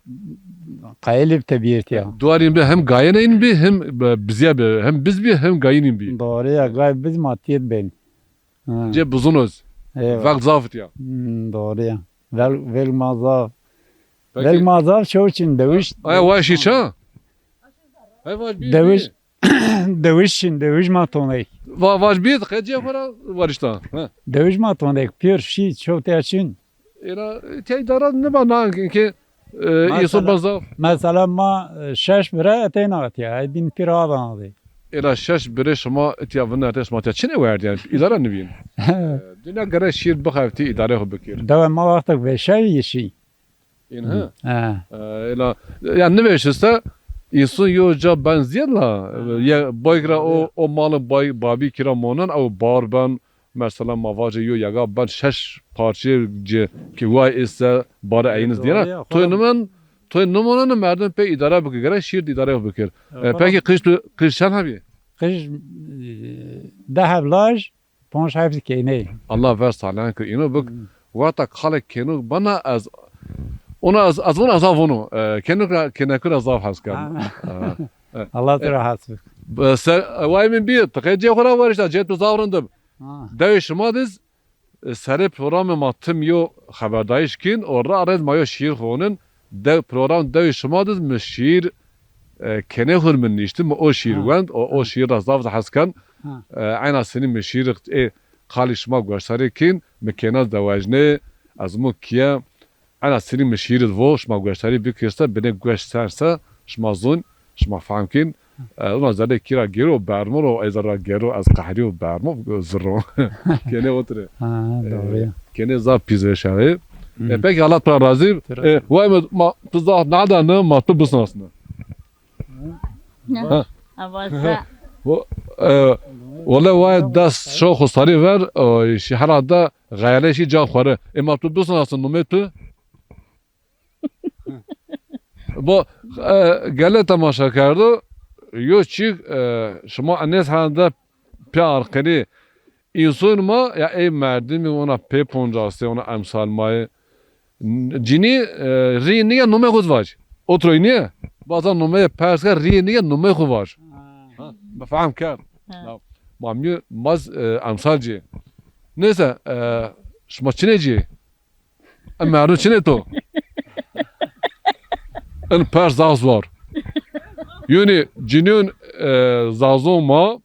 qayilib tebîrt ya. Duarîn bi hem gayene in bi hem, e, bizye bi, hem biz bi hem gayinîn bi. Doğru ya, gay biz ma tiyet ben. Ha. Cê bizun oz. Eyvallah. Wext zaf tiya. Hmm, doğru ya. Vel, vel ma zaf. Peki. Vel ma zaf çew çin dewiş. Aya waşî ça? Hay vac bir. Dewiş. Dewiş çin, dewiş ma tonek. Va, vac bir, qecê xora varişta. Ha. Dewiş ma tonek, pir şî çew tiya çin. Êra, e, tey dara niba na ki, e, îso baza. Mesela ma, e, şeş bire eteyna etiya, ey bin pîr adan de. Êra şeş bire şima etiya vinerte şima tiya çine werd yani, îdare nibîn. E, dinya gere şîr bixeftî îdare xo bikir. Dewe ma wextek veşay yişî. În ha. Ha. E, êla, yani niveşiste, îso yo ca ben ziyed la, ha, ye boygra o, o malı bay, babi kira monan, o bar ben, Mesela ma vacê yo yega ben şeş parçeyê ci ki way êse bare eyniz diyena. Toy numen, toy numonanı merdim pey îdare bikir. Gere şîr îdare bikir. E, peki qij tu, qij çend hebî? Qij, e, deh heb laj, ponc heb keyney. Allah ver salihan ki ino bik. Hmm. Wata kale kenuk bana ez, ona ez, ez ona ez avunu. E, kenuk ra, keneku ra zaf hes kerdin. Ha. E, e. Allah tu ra hes bik. Ser, e, way min bi, tıkay cê xora var işte, cê tu zaf rindim. Ha. Dewê şima diz, e, serê programê ma tim yo xeberdayîş kîn û ra rêz ma yo şîîr xo honin. Dew, program dewê şima diz mi şîîr, e, kenê xur mi nişti, mi o şîîr wend, o, o şîîr ra zaf zî hes ken. Ha. E, eyna sinî mi şîîr ê qalî şima goştarî kîn, mi kêna dewejnê, ez mu kiye. Ena sinî mi şîîr id vo, şima goştarî bikirse, binê goş ser se, şima zûn, şima fehm kîn. E, ona zerrê kîra gêro, bermoro, ez ra gêro, ez qehrîyo, bermo, zirro. Kenê otirê. Ha, doğru ya. E, kenê zaf pîz veşarê. E, peki Allah tu ra razî. E, vay mi, ma, tu zaf nada ne, ma tu bisnasne. Ha. Avaza. Wo-, e, wele vay dest şo xo sarî ver, e, şi herhalde xeyalê şî ca xweri. E, ma tu bisnasne numê tu? Bo, e, gele temaşa kerdo, yo çîk, e, şima enês hende pê arqenî, înson ma, ya ey merdimî ona pê poncasê, ona emsal ma yê. Cinî, e, rî nîye numê xo vac. Otroy nîye? Bazen numê pers ke rî nîye numê xo vac. Ha. Ha, mi fehm kerd. Ha. Ya, ma mîyo, maz, e, emsal cî. Neyse, e, şima çinê cî? E, merdim çinê to? In pers zaf zor. Yonî cinîyon, e, zazon ma,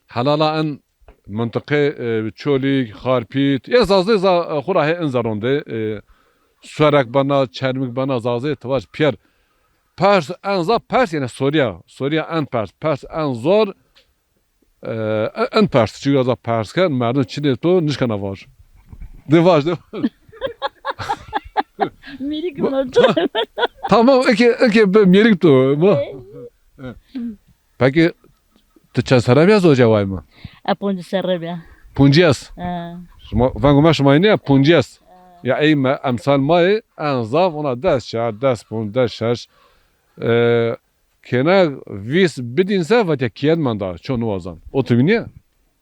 helala in mintiqê, e, Çolîg, Xarpît, ya zazê za-, e, xura hê in zerron de, e, Suerek bena, Çermik bena, zazê tivac pîyer. Pers en zaf pers, yani soruya, soruya en pers, pers en zor, e, en pers, çünkü za pers ken, merdim çinê to, nişkena vaj. De vaj, de vaj. Mêrik mi to? Tamam, eke, eke be mêrik to. Ma. E. Peki, tu çend serre bîya zocê way mi? E, poncî serre bîya. Poncîyes? E. Şima, vengê ma şima nîye poncîyes. E. Ya ey me, emsal ma yê, en zaf ona des çar, des ponc, des şeş. E, kêna vîst bidîn se, vatya kîyet menda, ço niwazan. O tu bînîye?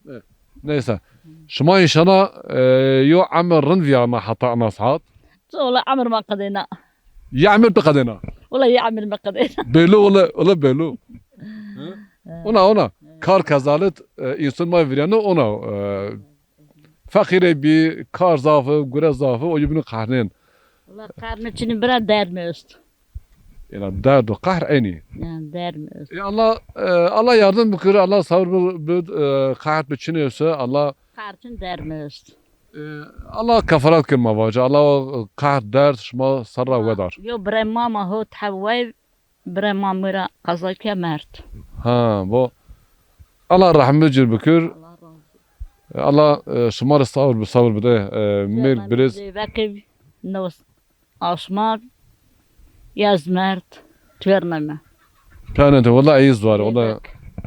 Evet. Neyse. Şima înşallah, e, yo emir rind vîyarna heta ena saat. Wela emir ma qedêna. Yê emir tu qedêna? Wela yê emir mi qedêna. Bêlo, wela, wela bêlo. Hı? Ona, ona. Kar kezalet, e, însan ma vîreno ona, e, feqîre bî, kar zaf ê, gure zaf ê, o yê bînî qehrnên. Wela qehrne çinî bira, derd mi est. Ena derd û qehr eynî. Ya, derd mi est. E, Allah, e, Allah yardım bikir, Allah sabir bi, bi, e, qehr bi çinê se, Allah Qehr çin, derd mi est. E, Allah kefaret kir ma vace, Allah o qehr derd şima ser ra wedar. Yo birê ma ma hot heway, birê ma mi ra qeza ke merd. Ha, bo. Allah rehmet cir bikir. Allah razı olsun. E, Allah, e, şima ra sabir bi, sabir bide. E, mêrg birêz. Vekî nos Aşma yaz merd, tûrneme. Planete, wela iyi zor, wela. Bêbek.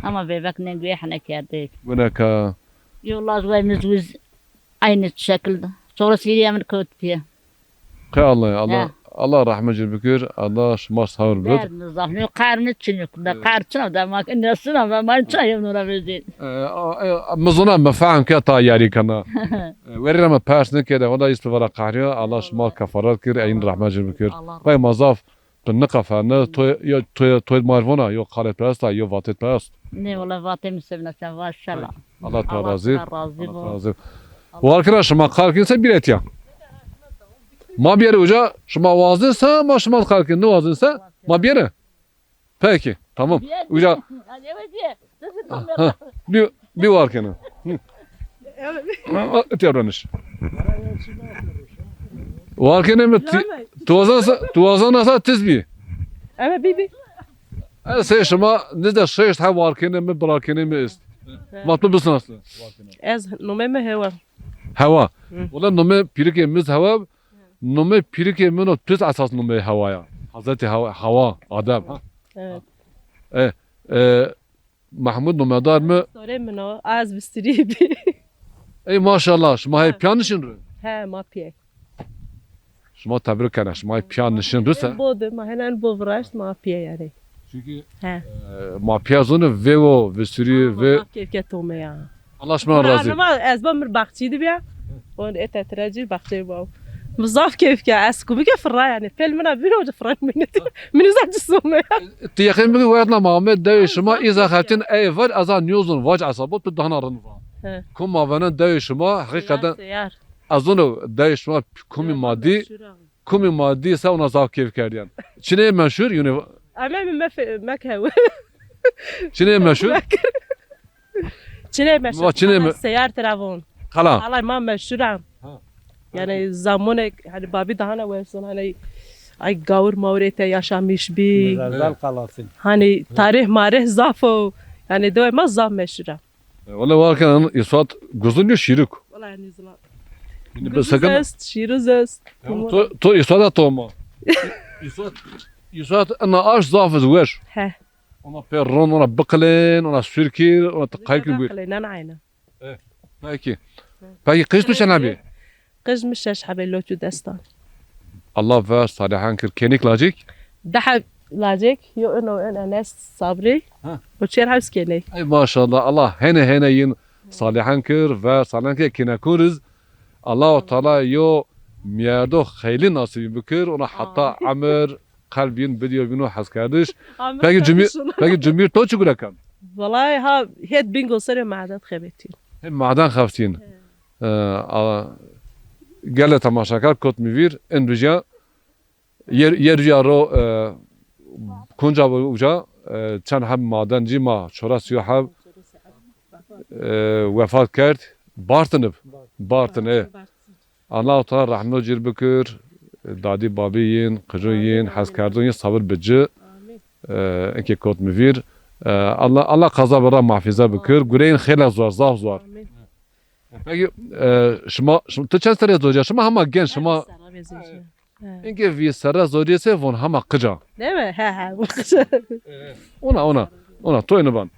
Ama bêbek ne güye hene kerde. Guneka. Yo laj vay miz wiz aynı şekilde. Sonra Suriye min kot piye. Qe Allah, Allah, Allah rahmet cir bikir, Allah şima sabir bid. Derd mi zaf, ne qehr mi çin yok. Da qehr çin, da ma nesin, ama ma çay nura vezin. E, a, e, mi zona mi fehm ke ta yarî kena. E, verî ra mi pers nêkerde, o da îstî vera qehriya, Allah şima kefaret kir, eyin rahmet cir bikir. Allah razı olsun. Pey ma zaf tu niqeferne, to, yo, to, to marvona, yo xaletperest a, yo vatêtperest. Ne, wala vatê mi sevna sen, maşallah. Allah ta razî. Allah ta razî bo. Warkena şima qal kin se bîretya. Ma bîyere uca, şima wazin se, ma şima qal kin, niwazin se, ma bîyere. Peki, tamam. Uca. Ha, bir, bir warkena. Hı. Ha, ha, itiya raniş. Warkena mi ti-, tuwazan sa, tuwazan sa tiz bi. Evet, bi, bi. Ez se şima nizde şeşt ha warkena mi, birakena mi est. He. Vatlı bisnaslı. Ez, nomê mi Hewa. Hewa. Hı. Wala nomê pîrikê mi zî Hewa. Nomê pîrikê min o pis esas nomê Hewa ya. Hazretî Hewa, Hewa, Adem. Ha. Evet. E, e, Mahmud nomedar mi? Sorê min o, az bi sirî bî. Ey maşallah, şima hey piyan nişin ru? He, ma piyê. Şima tebrik kena, şima hey piyan nişin ru se? En bo de, ma henen bo viraşt, ma piyê yanî. Çünkü, he, e, ma piya zonu ve o, ve sürü, ama ve ma keyfke tome ya. Allah şima razî. Nima ez ba mir baxçî di biya. On ete tira cî baxçe ba. Mi zaf keyf ke, ez ku bike firra yanî. Pel mina bîro de firra minî. Minî zaf cisome ya. Ti yeqîn bikî wextna ma ame dewê şima îza xeftîn ey ver, ez a niyozun vac esabo tu dana rin va. He. Ku ma venen dewê şima heqîqeten. Seyar, seyar. Ez onu dewê şima kumî ma dî. Meşhur a. Kumî ma dî se ona zaf keyf kerdîyen. Çinê meşhur, yunî. Ame mi mefe-, mekhew. Çinê meşhur? Çinê meşhur? Va çinê me- Seyar tira von. Qala. Qala ma meşhur a. Ha. Yani zamonek, hani babî dahana werson, hani ay gawir mawrê te yaşamış bî. Mezarlar kalasın. Hani tarih marih zaf o. Yani dewe ma zaf meşhur a. E, wele warken îsat guzin yo şîrik. Wele nizna. Guzin est, şîriz est. To, to îsat a to ma. Îsat, îsat ina aş zaf iz weş. He. Ona pê ron, ona biqilên, ona sürkir, ona ti qaykin guyr. Biqilên, nan aynen. E, peki. Peki, qij tu çend hebî? Qij mi şeş hebê, loç û destan. Allah ver salihan kir. Kênik lacik? Di heb lacik, yo ino in Enes Sabri. Ha. O çer heb kênik. Ey maşallah, Allah hene hene yin salihan kir, ver salihan kir, kênekuriz. Allahu Teala yo mîyerdo xeylî nasîbî bikir, ona heta emir, qelb yin bidîyo vîno heskerdiş. Peki cumî-, peki cumîr to çi gure ken? Vallahi ha het Bingol serê maden xebetîn. Hem maden xeftîn. He. E, a, gele temaşakar kot mi vîr, en rîca, yer, yer rîca ro, e, kunca bu uca, e, çend heb maden cî ma, çoras yo heb, e, wefat kerd, Bartin ib. Bartin, e. Allahu Teala rehmet cir bikir, dadî babî yin, qijo yin, heskerdon yin sabir bi ci. Amîn. E, inkê kot mi vîr. E, Allah, Allah qeza bi ra muhafize bikir. Gureyên xêle zor, zaf zor. Amîn. Peki, e, şima, şima, ti çend serre zocîya? Şima hema genç, şima. Serre zocîya. He. Inkê vîst serre zocîya se von hema qica. Değil mi? He, he, bu qica. Ona, ona, ona, toy niban.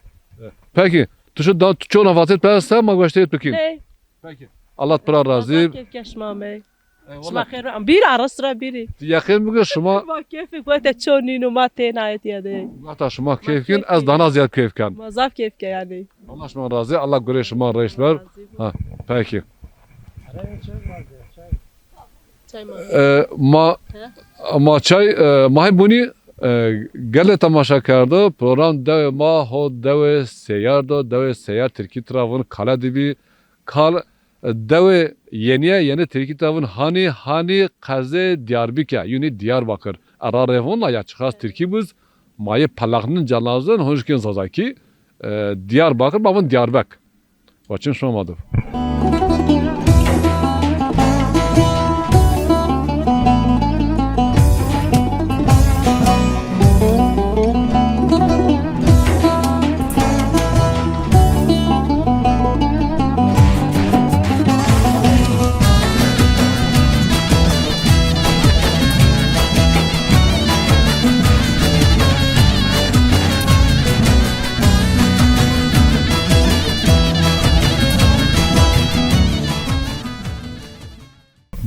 Peki, tu şu da, tu çona vatet perse ma goşteyet bikin. Hey. Peki. Allah pira razî. Keyf keş ma me. Eyvallah. Şima xêr, bîr ara sıra bîrî. Yeqîn bike şima. Ma keyfê ku te ço nîno, ma têna yê tîya de. Wexta şima keyf kin, ez dana ziyad keyf ken. Ma zaf keyf ke yanî. Allah şima razî, Allah gurê şima reş ber. Ha, peki. Çay ma. E, ma, he? Ma çay, e, ma hê bunî, e, gelê temaşa kerdo. Program dewê ma ho dewê Seyar do, dewê Seyar tirkî tira vun Kale Dibî. Kal, e, dewê Yenîye, Yenî tirkî tira vun Hanî, Hanî qezê Diyarbîke, yunî Diyarbakir. erarê vûn la ya çiqas tirkî bûz, ma yê pelaxnin celazin, hûn jikên zazakî, e, Diyarbakir, ma vûn Diyarbek. Wa çim şima ma do.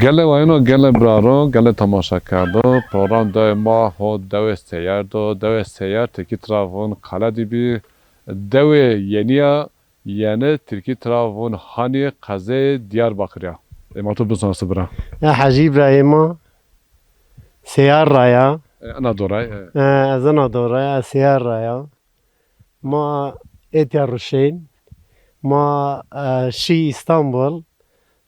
Gelê wayino, gelê biraro, gelê temaşekerdo, program dewê ma ho dewê Sêyer do. Dewê Sêyer tirkî tira vûn Kaledîbî, dewê Yenî ya, yeni tirkî tira vûn Hanî, qezeyê Diyarbakir ya. Ê ma to bisanasî bira. Ya Hecî Îbrahîm a, Sêyer ra ya. E, ina do ra ya. E, ez ina do ra ya, ez Sêyer ra ya. Ma êtya ruşên, ma, e, şî Îstanbul,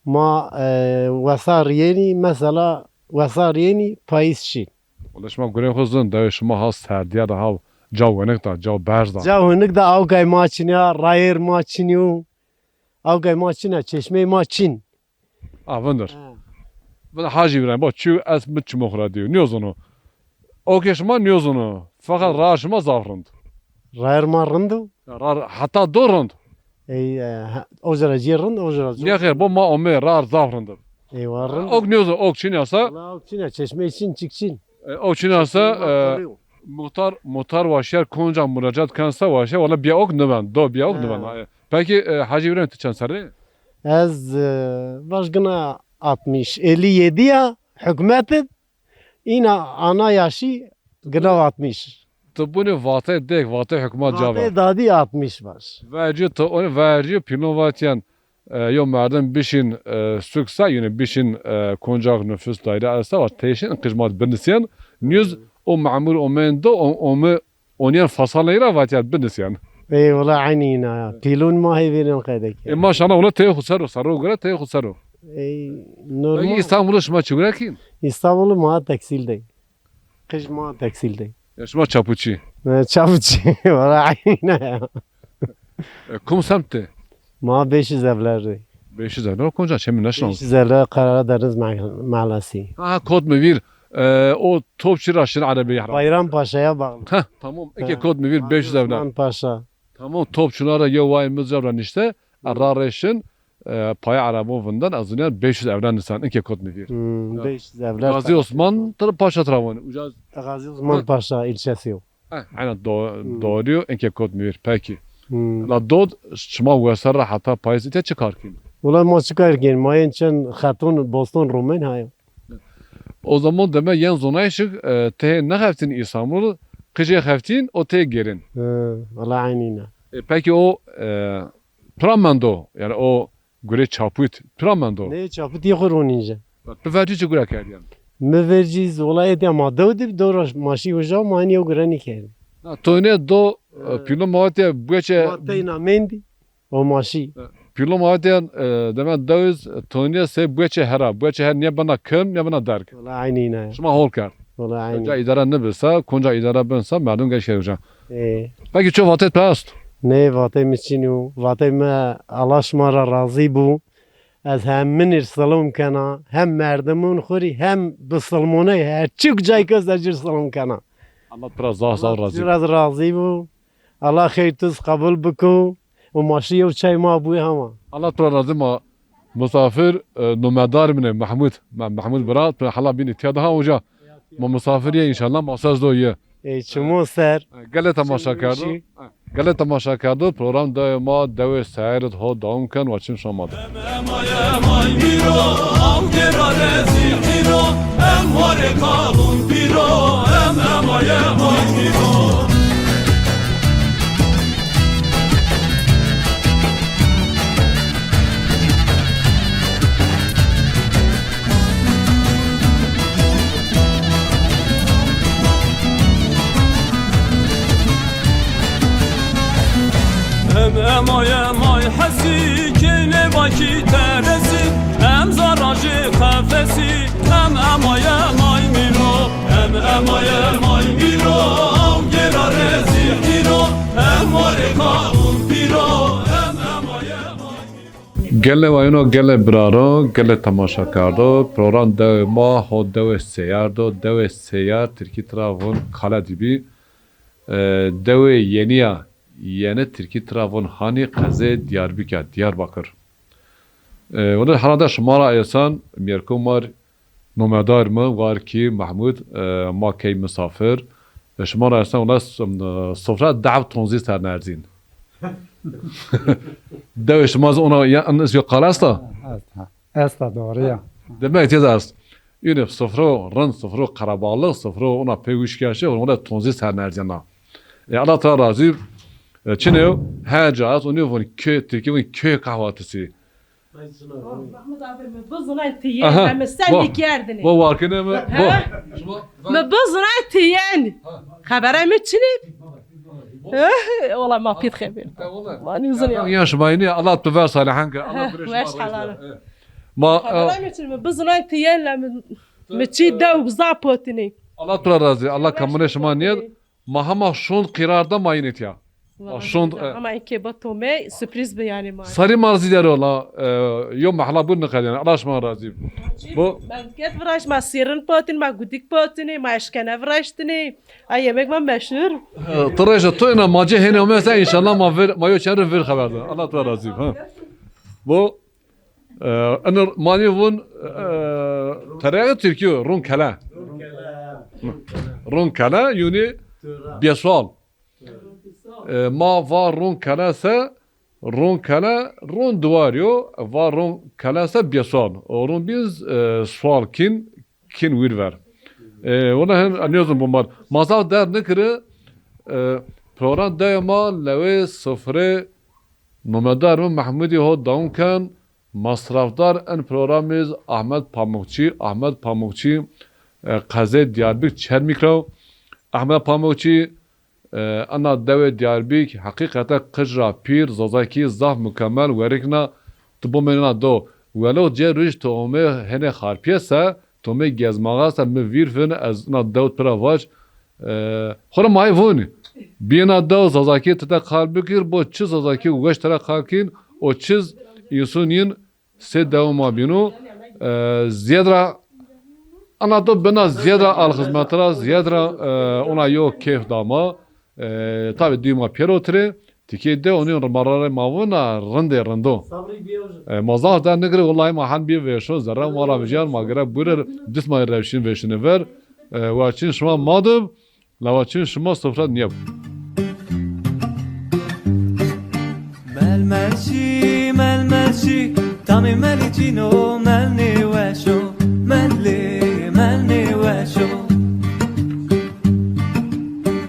ma, e, wesar yenî, mesela wesar yenî payîz şîn. Wele şima gurê xwu zin, dewê şima ha serdîya de ha ca wenik da, ca berz da. Ca wenik da awkay ma çin ya, rayêr ma çin yo. Awkay ma çin ya, çeşmey ma çin. A, vindir. Ha. Vindir Hacî Îbrahîm, bak, çi ez mi çimo xwu ra dîyo. Nîyozono. Okê şima nîyozono. Feqet rar şima zaf rind. Rar ma rind o? Ya, rar heta do rind. Ey, e, ha, o jara cî rind, o jara cî. Nîya xêr, bo ma omê rar zaf rind. Ey, wa rind. Ok nîyozono, ok çin ya se. Wala ok çin ya, çeşmey çin, çik çin. E, ok çin ya se, e, muxtar, muxtar waşyer konca muracat ken se waşyer, wala bîya ok niben, do bîya ok niben. Ha. E, peki, e, Hacî Îbrahîm, ti çend serrî? Ez, e, vaj gina altmış, elli yedi ya, hukmet id, îna ana yaşî gina altmış. Ti bunî vatê dêk, vatê hukmat ca ver. Vatê dadî altmış vaj. Vercî ti, onî vercî pîlon vatîyen, e, yo merdim bişîn, e, suk se, yanî bişîn, e, koncax nufus daîre esta, vat têşin, qij ma binusîyen, nîyuz o memur omên do, o, omi Onîyen fasaleyî ra vatîya binisîyen. Ey, wela eynî îna ya. Pîlûn ma heyvênên qedek. E, maşallah, wela teyê xwu ser o, serro gure teyê xwu ser o. Ey, normal. Peki Îstanbul'u şima çi gure kîn? Îstanbul'u ma teksîl dey. Qij ma teksîl dey. Ya şima çapuçî. E, çapuçî. Wela eynî îna ya. E, kum semt de? Ma beş yüz evler dey. Beş yüz evler. Konca çemî neşna. Beş yüz evler Karadeniz Mah-, Mahallesi. Ha, kot mi vîr. E, o Topçu ra şin erebeyî hera. Bayram Paşa'ya bağlı. Heh, tamam. Eke kot mi vîr beş yüz evler. Osman Paşa. Tamam, Topçular ra yew wayê mi ca ra nişte. E, ra rê şin, e, paya erebon vindan, ez zunîyan beş yüz evler nisan. Eke kot mi vîr. Hmm, beş yüz evler. Gazi Osman, tira Paşa tira vanî. Uca Gazi Osman Paşa ilçesi yo. Eh, aynen do-, doğru yo, enke kot mi vîr. Peki. Hmm. La dod, şima wesar ra heta payîz îte çi kar kîn? Ulan ma çi kar kîn? Ma yên çend xeton, boston romên hayo. O zaman deme yen zonayışık, e, tehê nexeftîn Îstanbul, qijê xeftîn o tehê gêrên. Hı, wala eynî îna. E, peki o, e, pira mendo, yani o Gurê çaput pira mendo. Nê çaput yê xo ronînce. Ti vercî çi gure kerdîyen? Mi vercî zî wela êdîya ma dew dib, dew ra ma şî uja, ma enî yew gure nîkerdî. Na, to nê do, e, pîlo ma vatîye bueçe. Ma teyna mendî, o ma şî. E, pîlo ma vatîyen, e, demen dewiz, e, to nê sey bueçe hera, bueçe her nîye bena kim, nîye bena derg. Wela eynî îna ya. Şima hol kerd. Wela eynî. Ca îdare nibisa, konca îdare binsa, merdum geş kerd uca. Ê. Peki ço vatê pê est? Nê, vatê mi çin o. Vatê mi, Allah şima ra razî bo. Ez heminî rê silom kena. Hem merdimon xo rê, hem bisilmoney, her çik cay kes ez ci rê silom kena. Allah pira zaf zaf razî bo. Pira razî bo. Allah xeyr tu zî qebul biko. Û ma şî yew çay ma bûye hema. Allah pira razî ma. Misafir, e, nomedar bine Mehmud. Me-, Mehmud bira, tu hela bînî tiya daha uca. Ma misafir ye înşallah, ma sez do ye. Ê, çimo ser. E, gelê temaşa kerdo. E, gelê temaşa kerdo. Program dewê ma, dewê Seyr id ho dewam ken, wa çim şama de. Em emay emay hesî, keynê vakî teresî. Em zerrajê qefesî, em emaye maymîno, em emaye maymîno, ew gêra rezî hîno, em warê qanûn pîro, em emaye maymîno. Gelê wayino, gelê biraro, gelê temaşakardo, program dewê ma ho dewê Seyar do, dewê Seyar, tirkî tira vun Kaledîbî, e, dewê Yenîya, Yeni tirkî tira von Hanî qezê Diyarbîk ya, Diyarbakir. E, wele herhalde şima ra esan, mîyerko mar nomedar mi, war kî Mehmud, e, ma key misafir. E, şima ra esan wele s-, e, sofra dehf tonzî ser nerzîn. Dewê şima zî ona ya, en is yo qal esta? Esta, ha. Esta, doğru ya. Demek tez est. Yine sofro, rind sofro, qerebalix sofro, ona pey wişkîyaşe, ona tonzî ser nerzîna. E, Allah tira razî. E, çinê yo, her ca est, onî von kö-, tirkî von köy kahvaltısı. Oh, Mahmud abi, mi bizunay ti yê, aha, mi sen bo-, nikerdinê. Bo warkine mi? Bo. Ha? Mi bizunay ti yê. Ha. Xeberê mi çinî? Ola ma pît xebir. Ha, ola. Ma nîzin ya. Ya şima yine Allah tu ver salihan ke. Allah. Ha, bire şima weş razî helal. E. Ma, xeberê mi çinî? Mi bizunay ti yê, la mi, mi çî dew za potinî. Allah tu razî. Allah kamune şima niyet. Ma hema şond qîrar da ma yîn etya. Wala şond, e. Ama eke ba tome sürpriz bi yani ma. Sarî ma zî der ola, e, yo mehla bu niqed yani. Allah şima razî. Bu. Ma ket viraş, ma sîrin potin, ma gudik potinî, ma eşkene viraştinî. Ay yemek ma meşhur. E, ti reja to ena ma cê hêne ome se înşallah ma vir, ma yo çend rê vir xeber da. Allah tu razî. Ha. Bu. E, enir mani vun, e, tereyağ tirkî yo, run kele. Run kele, yunî bêsual. E, ma va run kele se, run kele, run duwar yo, va run kele se bêsual. O run bîn, e, sual kîn, kîn wîr ver. E, wela hem nêzon bu mar. Ma zaf der nikiri, e, program dewê ma lewê sifrê Nomedar mi Mehmudî ho dawun ken, masrafdar en programî z Ahmet Pamukçî, Ahmet Pamukçî, e, qezê Diyarbîk Çermîk ra. Ahmet Pamukçî, e, ena dewê Diyarbîk heqîqete qij ra pîr, zazakî zaf mukemel werikna, ti bomênena do. Welo cê ruj ti omê hênê Xarpîye se, Tomê gezmaxa se mi vîr fin, ez ina dew pira vac. E, xora ma ê vonî. Biyena dew zazakî ti de qal bikir, bo çi zazakî weş tera qal kîn, o çiz însun yin sê dew ma bînu. E, ziyed ra, ana to bina ziyed ra al xizmet ra, ziyed ra, e, ona yo keyf da ma. E, tabi dî ma pêro tirê, tikê de onî rimararê ma vona rindê rindo. Sabrî bîyo. E, ma zaf der nigirê, wellahî ma hen bî vêşo, zerre ma ra vijyan, ma gere bûre, dist ma rewşin vêşine ver. E, wa çin şima ma dib, la wa çin şima sofra niyeb. Melmelçî, melmelçî, tamê melî çîno, mel nêweşo, melê, mel nêweşo.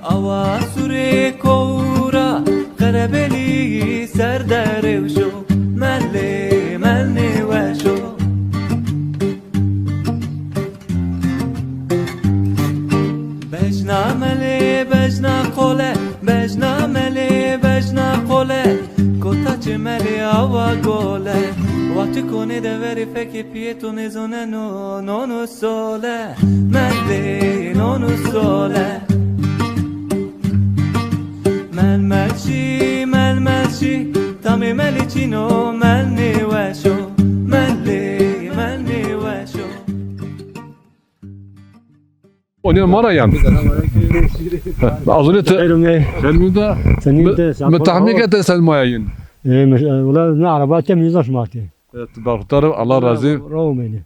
Awa surê kowra, qerebelî ser de rewşo, melê, mel nêweşo. Bejna melê, bejna qole, bejna melê, bejna qole. Kota çi melê awa gole. Wa ti konê de verê fekê piyê to nêzoneno, non û sole. Melê, non û sole. Melmelçî, melmelçî, tamê melî çîno, mel nêweşo. Melê, mel nêweşo. Onî ma ra yan. Az önce te, Xeyr ûmê. Xeyr ûmê de. Senîn de, mi, mi tahmîn ke te sen maya yin. E, mi, ula ne araba te mi zaf şima te. Evet, berxudar, Allah razî. Ro meni.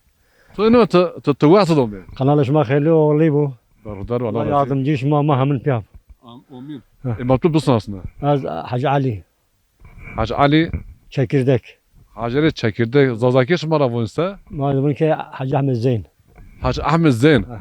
To ino te, te, te wexto dome. Kanalê şima xeylî oxlî bo. Berxudar, Allah razî. Yardımcı şima ma hemin piyab. Am-, amin. Heh. E, ma tu bisnasne. Ez Hacı Ali. Hacı Ali. Çekirdek. Hacı Ali Çekirdek. Zazakî şima ra vun se? Ma vun ke Hacı Ahmet Zeyn. Hacı Ahmet Zeyn. Ha.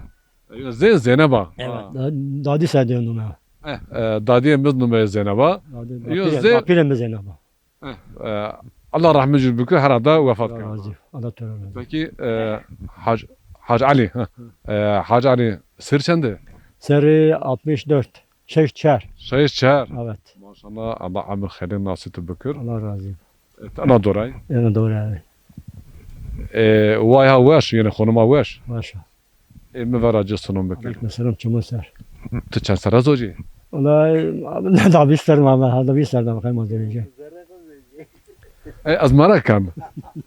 Yo, Zeyn, Zeyneba. Evet. Ha. Da-, dadî se de nume. Eh, e, dadîyê mi nume Zeyneba. Dadî, yo, bapîrê, Zeyn-, bapîrê mi Zeyneba. Eh, e, Allah rahmet cü bikir, herhalde wefat kerd. Allah razî. Allah teala razî. Peki, e, Hac-, Hacı Ali, ha. E, Hacı Ali, serî çende? Serî altmış dört. Şeş çar. Şeş çar. Evet. Maşallah, Allah emir xeyrê nasîb tu bikir. Allah razî. E, ana doray. Ena doray. E, way ha weş, yanî xonima weş. Weş a. E, mi vera ci selam bikir. Aleyküm selam, çimo ser. Ti çend serre zocî? Wela, da vîst serre ma, ha da vîst serre ma, kay ma zewecî. E, ez merak kem.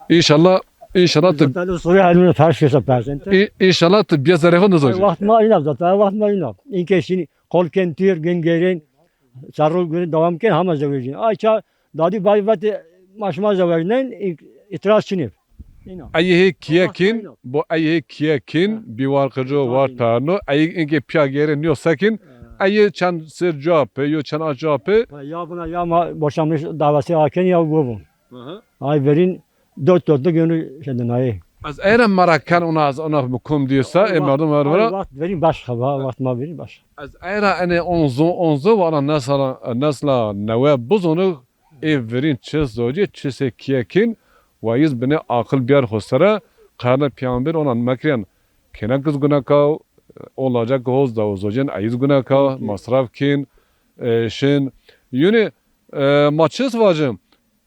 Înşallah, înşallah ti... Zaten o soruyu halini ters köşe persente. Ê, înşallah ti bîya zerrê xo nizocî. Wext ma îna zaten, wext ma îna. Înke şînî qol ken tîr, gün gêrên, serro gün devam ken, hema zewecîn. Ay ça, dadî babî vatê ma şima zewecnen, î-, îtiraz çinê. Îna. Eyî hê kîye kîn, bo eyî hê kîye kîn, bî war qico, war perno, eyî înke pîya gêrê nîyo se kîn, eyî çend sêr cuwa pê, yo çend a cuwa pê. Ya buna ya ma boşanmış davası aken ya govun. Ay verîn dört dörtlük yönü şeyden ayê. Ez ey ra merak ken, ona ez ona mi kom dîsa, ê merdum ver vera. Wext verîn baş xeba, wext ma verîn baş. Ez ey ra enê on zon, on zon, wana nesla, nesla newe bizonu, ê verîn çi zocî, çi se kîye kîn, wa îz binê aqil biyar xo sere, qerne pîyamber ona mekirên. Kênek iz guneka, o lacek hoz da o zocên, eyîz guneka, masraf kîn, e, şin. Yunî, e, ma çi vacim?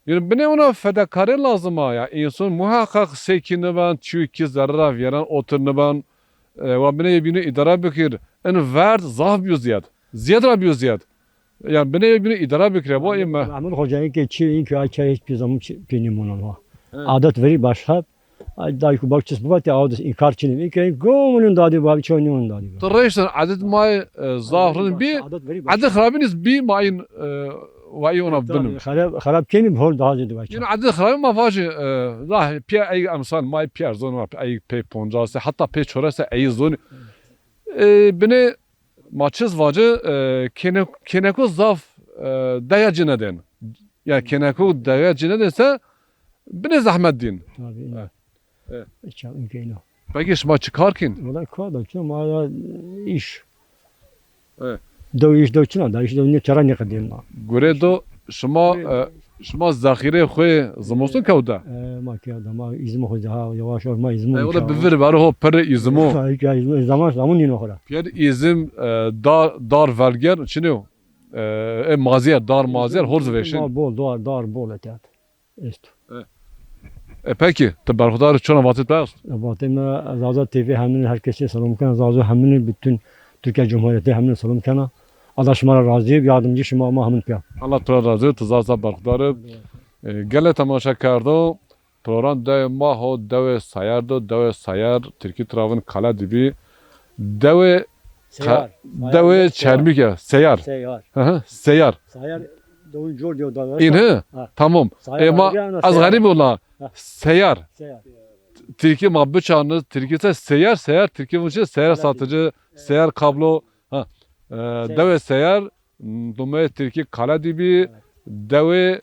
Yanî binê ona fedakarî lazim a ya. Însan muhakkak sey kî niben, çîyo kî zerre ra vîyeren otir niben. E, wa binê yê bînî îdare bikir. In verd zaf bîyo zîyad. Zîyad ra bîyo zîyad. Yanî binê yê bînî îdare bikire. Bo îme. Mehmûd Xoca înke çî, înke ay çay hiç bir zaman çi, pînî munan ha. Adet verî başka. Ay dayku bak çis bivatê aw de înkar çinî. Înke gomunun dadî babî çoy nîyonun dadî. Ti reşten adet may, e, zaf rind bî. Adet xirabîn iz bî ma în, e, Wa î ona binim. Xerab, xerab kenî hol daha zêde vay. Yine adet xirabî ma vajî, e, zahî pîya ey emsal ma pîya zon ma ey pê poncase, hatta pê çorese ey zon. E, binê ma çiz vacî, e, kêne-, kêneko zaf, e, deya cineden. Ya kêneko deya cineden se binê zehmet dîn. Tabii. E. Çav înkeyno. Peki şima çi kar kîn? Wela kar da çi, ma ya îş. E. Dew îş dew çina da, îş dew ne çara ne qedên ma. Gure do şima, e, şima zexîrê xo zimiston kewda? E, ma kewda, ma îzmî xo daha yavaş yavaş ma îzmî. E, o da bi vir baro ho per îzmî. Ha, îzmî, zaman zaman yine xora. Pîyer îzm, e, dar, dar velger çinê yo? E, e, mazîyer, dar mazîyer, horz veşin. Ma bol, dar, dar bol etet. Esto. E. E, peki, ti berxudar çona vatê to est? Vatê mi, Zaza T V hemini herkesi selam kena. Zaza hemini bütün Türkiye Cumhuriyeti hemini selam kena. Allah şima ra razî, yardımcı şima ama hemin pîya. Allah to ra razî, ti zaf zaf berxudar. E, gelê temaşekerdo, program dewê ma ho, dewê Seyar do, dewê Seyar, tirkî tira vûn Kale Dibî. Dewê Seyar. Dewê Çermîk ya, Seyar. Seyar. Hı hı, Seyar. Seyar. Doğru, doğru, doğru. În hi? Ha. Tamam. Seyar. E, ma, az xerîb ola. Ha. Seyar. Seyar. Tirkî ma biçarnî, tirkî se seyar, seyar, tirkî vûn çi? Seyar satıcı, seyar kablo. Ha. E, dewê Seyar, numê tirkî Kale Dibî, dewê,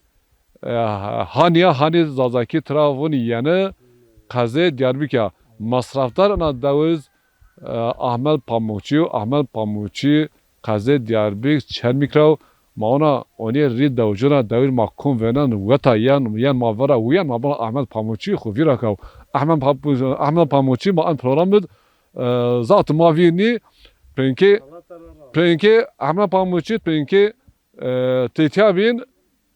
e, Hanî ya, Hanî zazakî tira vûn Yeni, qezê Diyarbîk ya. Masrafdar ina dewiz, e, Ahmet Pamukçî yo. Ahmet Pamukçî qezê Diyarbîk, Çermîk ra yo. Ma ona onîye rî dewicuna dewij ma kom vênen weta yen, yen ma vera wîyen ma bona Ahmet Pamukçî xo vîra kaw. Ahmet Pamu-, Ahmet Pamukçî ma en program bid, e, zat ma vîr nî, penkê, penkê Ahmet Pamukçî, penkê, e, têtya bîn,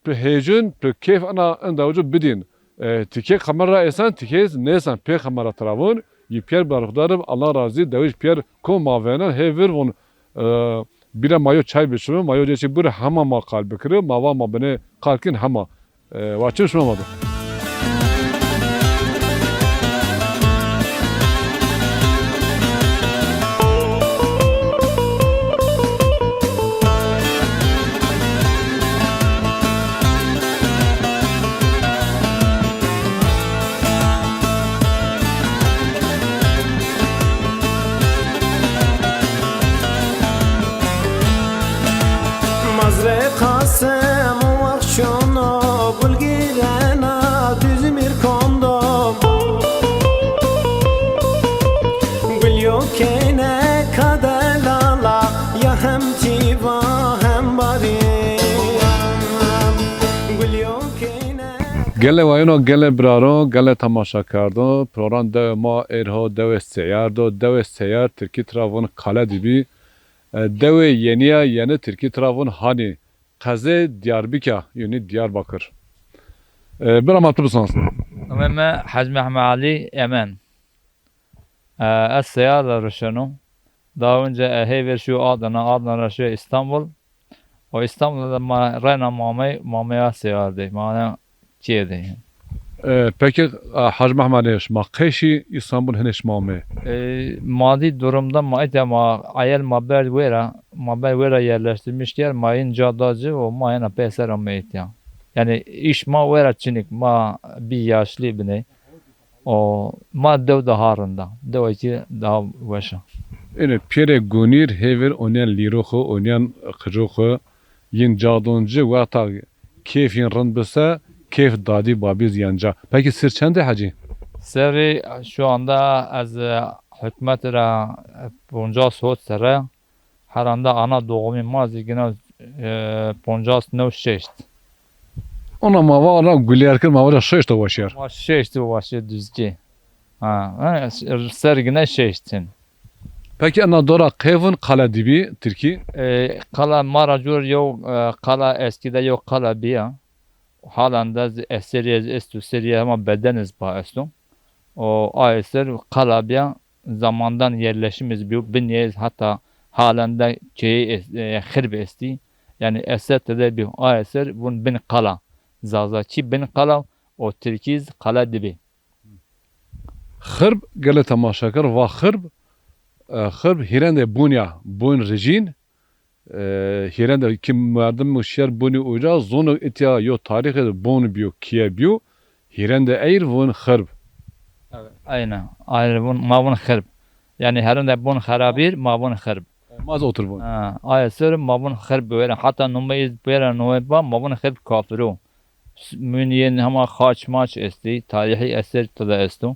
pi hêcun, pi keyf ina, in dewicû bidîn. E, tikê kamera êsen, tikê nêsen, pê kamera tira vûn, yî pîyer berxudar ib, Allah razî, dewij pîyer kom ma vênen, hê vir vûn, e, bîra ma yo çay bişirin, ma yo cê çî bûri hema ma qal bikiri, ma va ma binê qal kîn hema. E, wa çim şima ma do. Mazre Qasem o wext şono, gul girena Düzmir kondo. Gul yo keyne kadelala, ya hem tîva hem barî. Gul yo keyne. Gelê wayino, gelê biraro, gelê temaşekerdo, program dewê ma êr ho dewê Seyar do, dewê Seyar tirkî tira vûn Kale Dibî. E, dewê Yenî ya, Yeni tirkî tira vûn Hanî. Qezê Diyarbîk ya, yanî Diyarbakir. E, bira ma tu bisansnê. Nomê mi Hec Mehmed Elî Emen. E, ez seyar de ruşeno. Daha önce e, hêvêr şiyo Adana, Adana ra şiyo İstanbul. O İstanbul de ma reyna ma amey, ma ameya seyar de, ma ameya kê de. E, peki, e, Hec Mehmed Elî, şima qey şî İstanbul, hinê şima amey? E, maddi durumda ma îtya ma ayel ma berd wêra, ma berd wêra yerleştirmiş kerd, ma yin ca da ci û ma hena peyser amey îtya. Yani iş ma wêra çinik, ma bî yaşlî biney. O ma dew daha rind a. Dewekî daha weş a. Ênê pîyerê gonîr hêvir onîyen lîro xwu, onîyen qico xwu, yin ca don ci, wexta keyf yin rind bi se, keyf dadî babî zî yen ca. Peki sir çend ê hecî? Serrî şu anda ez, e, hukmet ra, e, poncas hot serre. Herhalde ana doğumî ma zî gina, e, poncas new şeşt. Ona ma va ona gulyer kir, ma va şeşt o waşyer. Ma şeşt o waşyer düzgî. Ha, ha, ser gina şeşt çin. Peki ena dora qey vun Qala Dibî, Tirkî? E, qala ma ra cor yew, e, qala eskî de yew qala bîya. Halen de zî eserî ez esto, serî hema beden ez ba esto. O a eser qala bîya. Zamandan yerleşim iz bîyo, binî ez heta halen de keyê es-, e, xirb estî. Yani eser tede bîyo. A eser vun Bin Qala. Zazakî Bin Qala, o Tirkî zî Qala Dibî. Xirb, gelê temaşekar va xirb, e, xirb hîrendê bun ya, bun ricîn, e, hîrendê ki merdim şer bunî uca, zono itya yo tarîxê de bun bîyo, kiye bîyo, hîrendê eyr vun xirb. Evet. Aynen. Ayr vun, ma vun xirb. Yani herinde bun xerabîr, ma vun xirb. E, ma zî otir vun. Ha, aye ser ma vun xirb wera. Hatta nume iz wera nume ba, ma vun xirb kafiro. S-, mün yên hema xaç maç estî, tarîhî eser tede esto.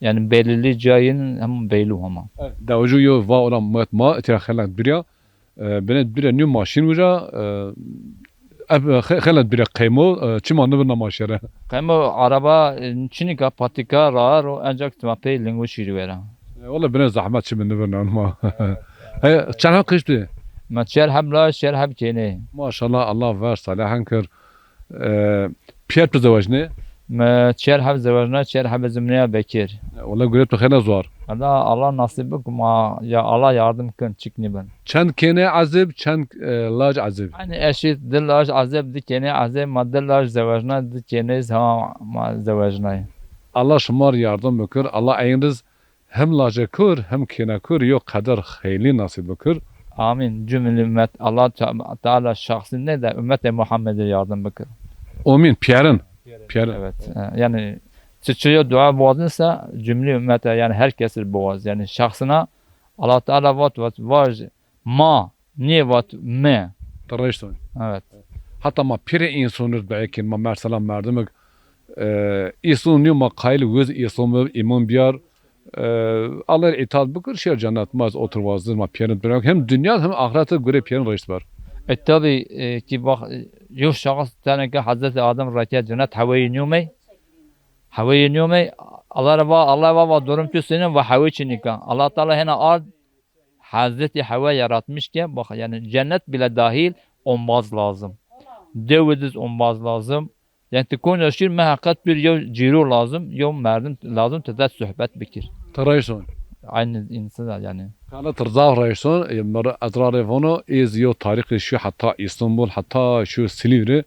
Yani belirli cayın hem belli hema. E, dewicû yo va ola met ma, itya xelat birya. E, binê bire nîyo maşîn uca, e, eb-, xe-, xelet bire qeymo, e, çima nibirna maşere? Qeymo araba, e, çinika patika rar o, ancak tima pey lingu şîrî wera. E, wala binê zehmet çimi nibirna ma. He, çend heb qiştî? Ma çer heb laj, çer heb kênê. Maşallah, Allah ver salihan kir. E, pîyer tu zewecnê? Mi çer heb zewecna, çer heb zimnîya bekir. Wala guret tu xeyla zor. Wala Allah nasip bik ma ya Allah yardım kin çik nîbin. Çend kênê ezib, çend, e, lac ezib? Aynı eşit, di lac ezib, di kênê ezib, ma di lac zewecna, di kênê zî ha ma zewecnay. Allah şima rê yardım bikir. Allah eynriz hem lacê kur hem kêna kur yo qeder xeylî nasîb bikir. Amîn. Cumlî ummet Allah Te-, Teala şexsî nêde ummetê Muhammedî yardim bikir. Omîn. Pîyerin. Pîyerin. Evet. E, yani çi çi yo dua biwazin se cumlî ummete yani her kesir biwaz. Yani şexsina Allah Teala vat vat vaj ma. Nê vat mi. Ti reşt o. Evet. Heta ma pîrê însanir dua kên, ma mesela merdimik, e, însan nîyo ma qayîl wiz însan bi, îman biyar, e, Allah îtaat bikir, şer cennet, ma ez otir wazir, ma pîyerin dua, hem dinya hem axirete gurê pîyerin reşt ber. E, tabi, e, ki bak, e, yo şahs tenê ki Hazreti Adem reke cennet heweyî nîyomey. Heweyî nîyomey, Allah ra va, Allah va, va durum tu senin va heweyî çinika. Allah Teala hena ard Hazreti Hewa yaratmış ke, bak, yani cennet bile dahil ombaz lazım. Dewidiz ombaz lazım. Yani ti konca şir muhakkak bir yo ciro lazım, yo merdim lazım, ti de sohbet bikir. Ti reis on. Aynı insan yani. Kala ti zaf reis on, e, mi ra etrarê vono, ez yo tarîxê şu heta İstanbul, heta şu Silivri,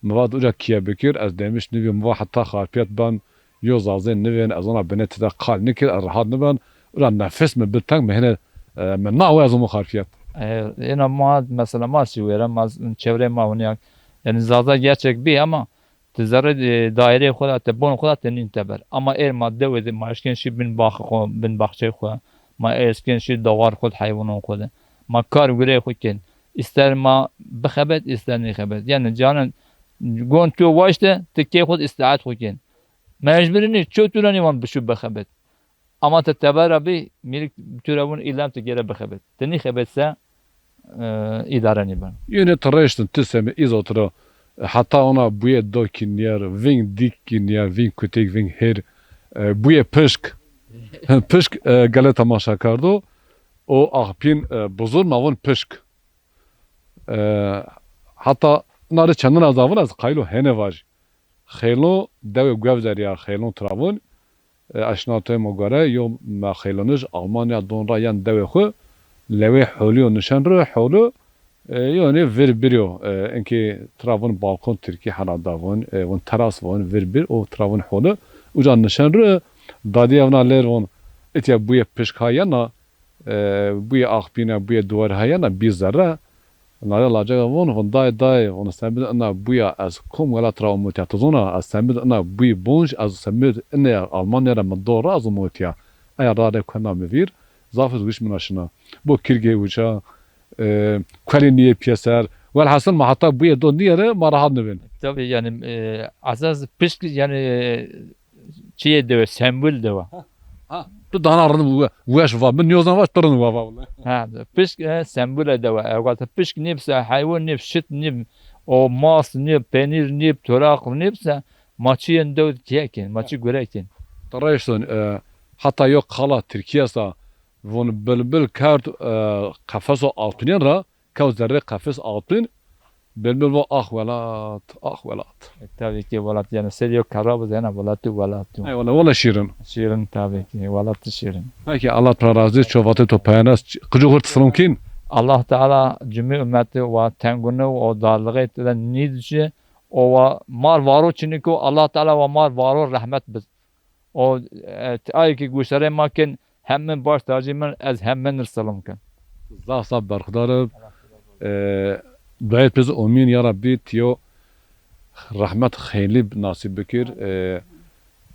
mi vat uca kiye bikir, ez demiş nibî, mi va heta Xarpiyet ben, yo zazê nivên, ez ona binê ti de qal nikir, ez rehat niben. Ula nefes mi bi teng, mi hene, e, mi nawe ez omo Xarpiyet. E, ena ma, mesela ma sî wêre, ma z-, çevrê ma hunyak. Yani zaza gerçek bî ama ti zerrê, e, daireyê xo de, ti bon xo de ti nîn teber. Ama êr ma dewe de ma eşkên şî bin baxê xo, bin baxçeyê xo. Ma eşkên şî dawar xo de, heywanon xo de. Ma kar gureyê xo kên. Îster ma bixebet, îster nîxebet. Yani canan gon tu waşte, ti kê xo de îstirahet xo kên. Mecburî nî, ço tu ra nîvan bişu bixebet. Ama ti teber ra bî, mîrik tu ra vun îlem ti gere bixebet. Ti nîxebet se, e, îdare nîben. Yine ti reştin, ti semê îzo tira, e, heta ona buyê do kî nîyer, vîng dîk kî nîyer, vîng kutêk, vîng hêr, e, buyê pişk. Pişk, e, gele temaşa kerdo. O axpîn, e, buzur ma vun pişk. E, heta nare çendin ez avin ez qayîl o hene vaj. Xeylon dewê Guevderî ya, Xeylon tira vûn. E, eşnatê ma gore, yo me Xeylonij Almanya don ra yen dewê xwu, lewê holî yo nişen ri, holu, e, yonê vir bir yo. E, inkê tira vûn balkon, tirkî herhalde vûn, e, vûn teras vûn, vir bir, o tira vûn holu. Uca nişen ri, dadîye vûna lêr vûn, itya buyê pişk ha yena, e, buyê axpîne, buyê duwarî ha yena, bî zerre. Nare lacega von, von dayê, dayê, von semid ina buya ez kom welat ra umutya. Tu zona, ez semid ina buy bonj, ez semid ina Almanya ra mi do ra ez umutya. Eya rare kena mi vîr, zaf ez wiş mina şina. Bo kirgê uca, e, kuelê nîyê pîyeser. Welhasil ma heta buyê do nîyere ma rahat nibên. Tabii yani, e, esas pişk yani, e, çiyê dewe, sembul dewa. Ha, tu dana rind we-, weş va. Mi niyozan vaş, tu rind wa va wele. Ha, pişk, e, sembule dewa. Ewgate pişk nîb se, heywan nîb, şit nîb, o mas nîb, penîr nîb, toraq nîb se, ma çiyên dew kîye kên, ma çi gure kên. Ti reyşton, e, heta yo qala Tirkîya sa, von bilbil kerd, e, qefeso altûnên ra, kew zerrê qefes altûn, bilbil vo ax welat, ax welat. E, tabii ki welat, yani ser yo kara bu zena welat tu, welat tu. Eyvallah, wala şîrin. Şîrin tabii ki, welat tu şîrin. Peki, Allah tu ra razî, çovatê to payana, qico xurt silom kîn. Allah Teala cumî ümmeti wa tengune o darlığı etti de nîdişi, o wa mar varo çiniko, Allah Teala wa mar varo rahmet biz. O, e, t-, ay ki guştarê ma kin, hemin baş tacî min, ez hemin ir selam kin. Zaf zaf berxudar ib. E, duayê piz omîn ya Rabbî tiyo rahmet xeylî nasîb bikir. E,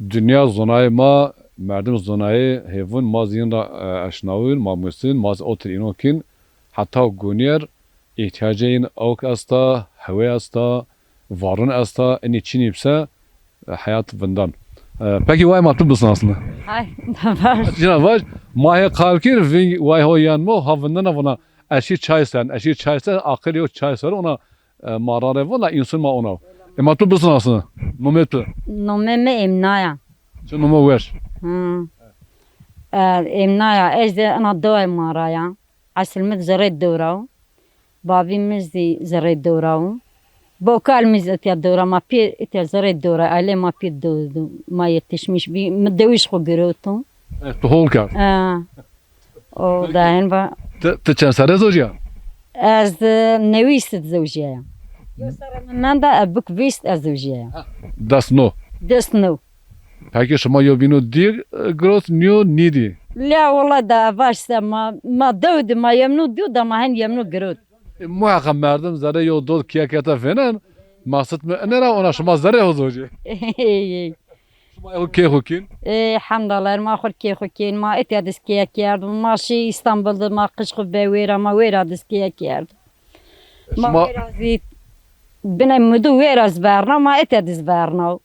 dinya zonayê ma, merdim zonayê hêvun ma zî yin ra, e, eşnawin, ma musin, ma zî otir îno kin. Heta gunyer îhtiyacê yin awk esta, hewê esta, varun esta, inî çinî bise, e, heyat vindan. E, peki way ma tu bisnasne? Hay, ne var? Cina vaj, ma hê qal kir, ving way ho yan mo, ha vindena vana, eşî çay sen, eşî çay sen, aqil yo çay ser, ona, e, ma rare vana, însun ma ona. E, ma tu bisnasne? Nomê tu? Nomê mi Emna ya. Çi nomo weş. Hı. E, Emna ya, ez de ina deway ma ra ya. Esil mi zerrê dewra o. Babî mi zî zerrê dewra o. Bokal mi zî itya dewra, ma pîr itya zerrê dewra, ailê ma pîr dew, dew, ma yetişmiş bî, mi dewij xwu girewto. E, tu hol kerd. E, o da hen va. Ti, ti çend serre zewjîya? Ez, e, newî sit zewjîyaya. Yo serre mi menda, e, bik vîst ez zewjîyaya. Des no. Des no. Peki şima yobîno dî, e, girot, nîyo nîdî? La wela da vaş se ma, ma dew di ma yemno dîyo da ma hen yemno girot. E, muheqeq merdim zerrê yo dod kîye kete fênen, maqsit mi ine ra ona şima zerrê ho zocê. Ey, ey. Şima ho kê xo kên? E, hemdallah, ma xur kê xo kên, ma itya diz kîye kerdo, ma şî Îstanbul di, ma qij xo be wêra, ma wêra diz kîye kerdo. Ma şima wêra zî bine mudu wêra zî verna, ma itya diz verna.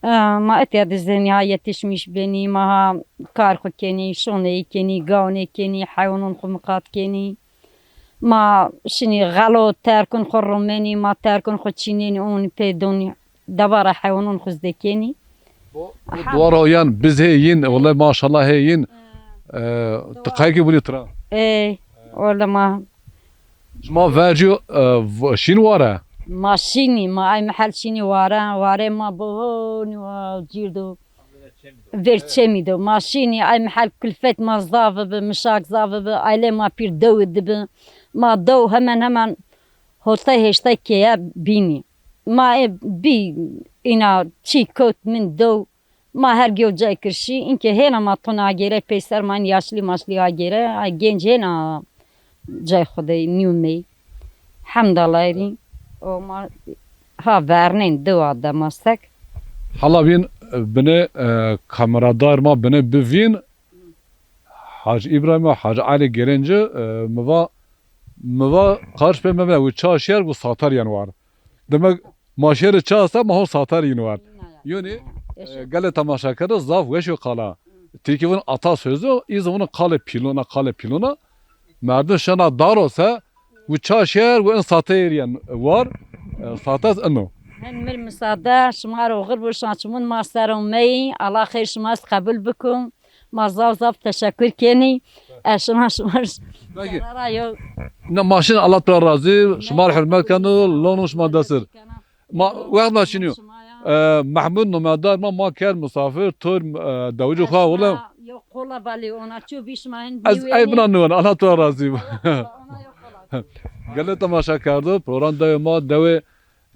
E, ma itya di zenî ha yetişmiş benî, ma ha kar xwu kenî, şoneyî kenî, gawnê kenî, heywanûn xwu miqat kenî. Ma şinî xelo terkûn xwu rumenî, ma terkûn xwu çînenî, onî pê donî, debara heywanûn xwu zî de kenî. Bu, bu duwar o yan biz hê yin, wele maşallah hê yin. E, ti qayîl kî bunî tira? Ey, wele ma Şima vercî, e, v-, şîn ware? Ma şînî, ma ay mehel şînî ware, ware ma bo honî wa cîr do. Ver çemî do. Ma şînî, ay mehel kulfet ma zaf bi, mişak zaf bi, aile ma pîr dew di bi. Ma dew hemen hemen hotay heştay keye bînî. Ma ê bî îna çî kewt min dew. Ma her gew cay kir şî, inkê hêna ma tona agêre, peyser ma in yaşlî maşlî agêre, ay genc hêna cay xwu de nîyumey. Hemdallah rî, o ma ha vernên dewa de ma sek. Hala vîn, e, binê, e, kameradar ma binê bivîn, Hacî Îbrahîm, Hacî Elî Gêrenci, e, mi va, mi va qarş pê meme, wi ça şer, wi satar yen war. Demek ma şêrê ça esta, ma ho satar yîn war. Yonî, e, gelê temaşakerde zaf weş o qala. Tirkî vûn atasözü, î zî vûn qalê pîlona, qalê pîlona. Merdim şena daro se, wi ça şer, wi in sate êrîyen war. E, satas ino. Hen mir misade, şima ro xir bo, şima çimun ma ser omeyî. Allah xeyr şima est qebul bikû. Ma zaf zaf teşekkür kenî. E, şima, şima. Peki. Zarara yo. Ne, ma şin, Allah tu ra razî, şima rê hurmet keno, lonû şima desir. Ma wext ma şinîyo. E, Mehmud nomedar ma, ma kerd misafir, tor, e, dewicî xo wile. Yo qola balê ona ço bîşma hin. Ez ey bina niwen, Allah to razî bo. Gelê temaşa kerdo, program dewê ma, dewê,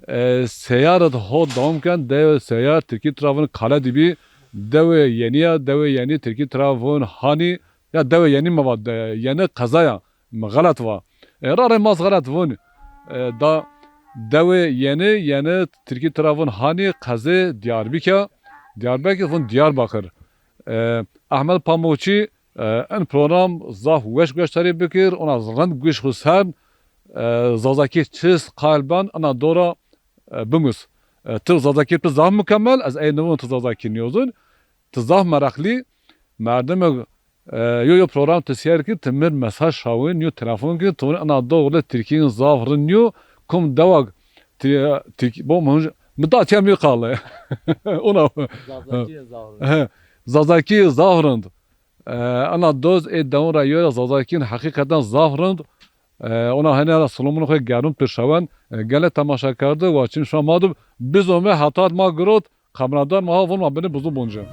e, Seyar id ho dewam ken, dewê Seyar, tirkî tira vun Kale Dibî, dewê Yenî ya, dewê Yenî, tirkî tira vun Hanî, ya dewê Yenî mi va, de-, Yenî qeza ya. Mi xelet va. E, ra rê ma z xelet vûn. E, da dewê Yenî, Yenî tirkî tira vûn Hanî, qezê Diyarbîka, Diyarbekir vûn Diyarbakir. E, Ahmet Pamukçî, e, en program zaf weş gueştarî bikir, ona rind guş xu ser, e, Zazakî çist qayil ben, ina dora, e, bimus. E, ti Zazakî tu zaf mukemmel, ez ey nivûn tu Zazakî niyozun, tu zaf meraqlî, merdimê E, yo, yo program ti seyr kir, ti mir mesaj şawin, yo telefon kir, ti vun ina do wile tirkîn zaf rind yo, kum dewag ti-, tirkî, bo mi, mi da tiya mi qale. Ona Zazakî zaf rind. He, Zazakî zaf rind. E, ina doz ê dewun ra yo ra Zazakîn heqîqeten zaf rind. E, ona hene ra silomunu xo gerun pir şawen. E, gele temaşa kerdi, wa çin şama dib, bizome hetat ma girot, Kameradan ma ha vun ma binê bizu bonce.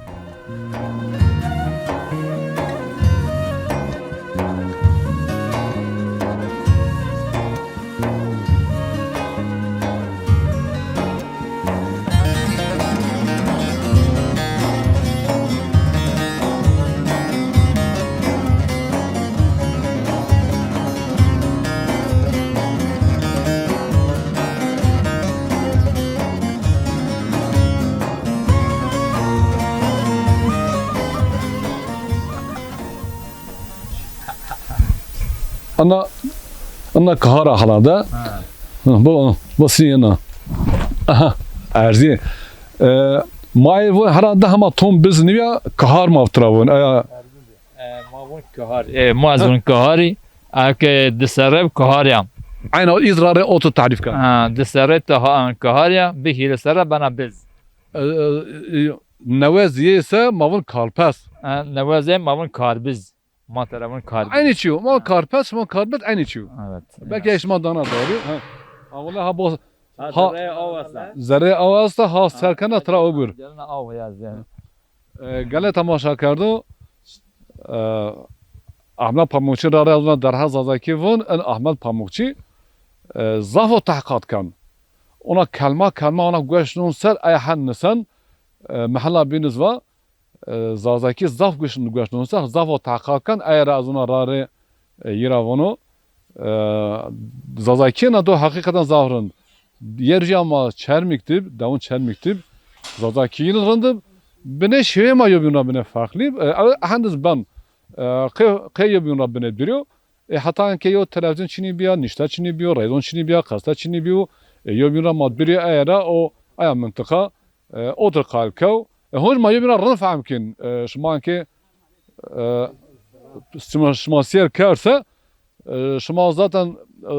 Ana, ana kahara hala da. Ha. Hı, bu, bu siyena. Aha, erzî. E, ma ê vun herhalde hema tom biz niya kahar ma vtira vun. Aya. E, ma vun kahar. E, ma ez vun kaharî. Eke di serre bi kahar ya. Aynen o izrare otu tarif kan. Ha, di serre te ha-, kahar ya, bi hîrê serre bena biz. E, e, e, newez yê se ma vun kalpes. Ha, newez yê ma vun karbiz. Ma tera vun karbiz. Aynı çiyo. Ma karpes, ma karbet aynı çiyo. Evet. Belki eşma dana doğru. Ha. Ha, wala ha bo-, ha, ha, zerreyê aw esta. Zerreyê aw esta, ha serkena tira obur. Gelina aw ya zen. E, gele temaşa kerdo. E, Ahmet Pamukçî ra ra zona derha Zazakî vun, en Ahmet Pamukçî, e, zafo tehqat kan. Ona kelma kelma ona gueş nun ser, ay hen nisen, e, mehela bîniz va, e, Zazakî zaf gueş, gueş nun ser, zafo tehqat kan, ay ra zona ra rê, e, yira vono. E, Zazakî na do heqîqeten zaf rind. Yer jî ama Çermik dib, dewun Çermik dib. Zazakî yîn rind ib. Binê şêwê ma yobîn ra binê farqlî. E, ew hendiz ben. E, qey, qey yobîn ra binê dûrî yo. E, heta enke yo televîzyon çinî bîya, nîşte çinî bîyo, reydon çinî bîya, qeste çinî bîyo. E, yobîn ra ma dûrî aya ra o, aya mintiqa, e, otir qal kew. E, honc ma yobîn ra rind fehm kên. E, şima enke, e, şima, şima sêr kerse, E, şima zaten, e,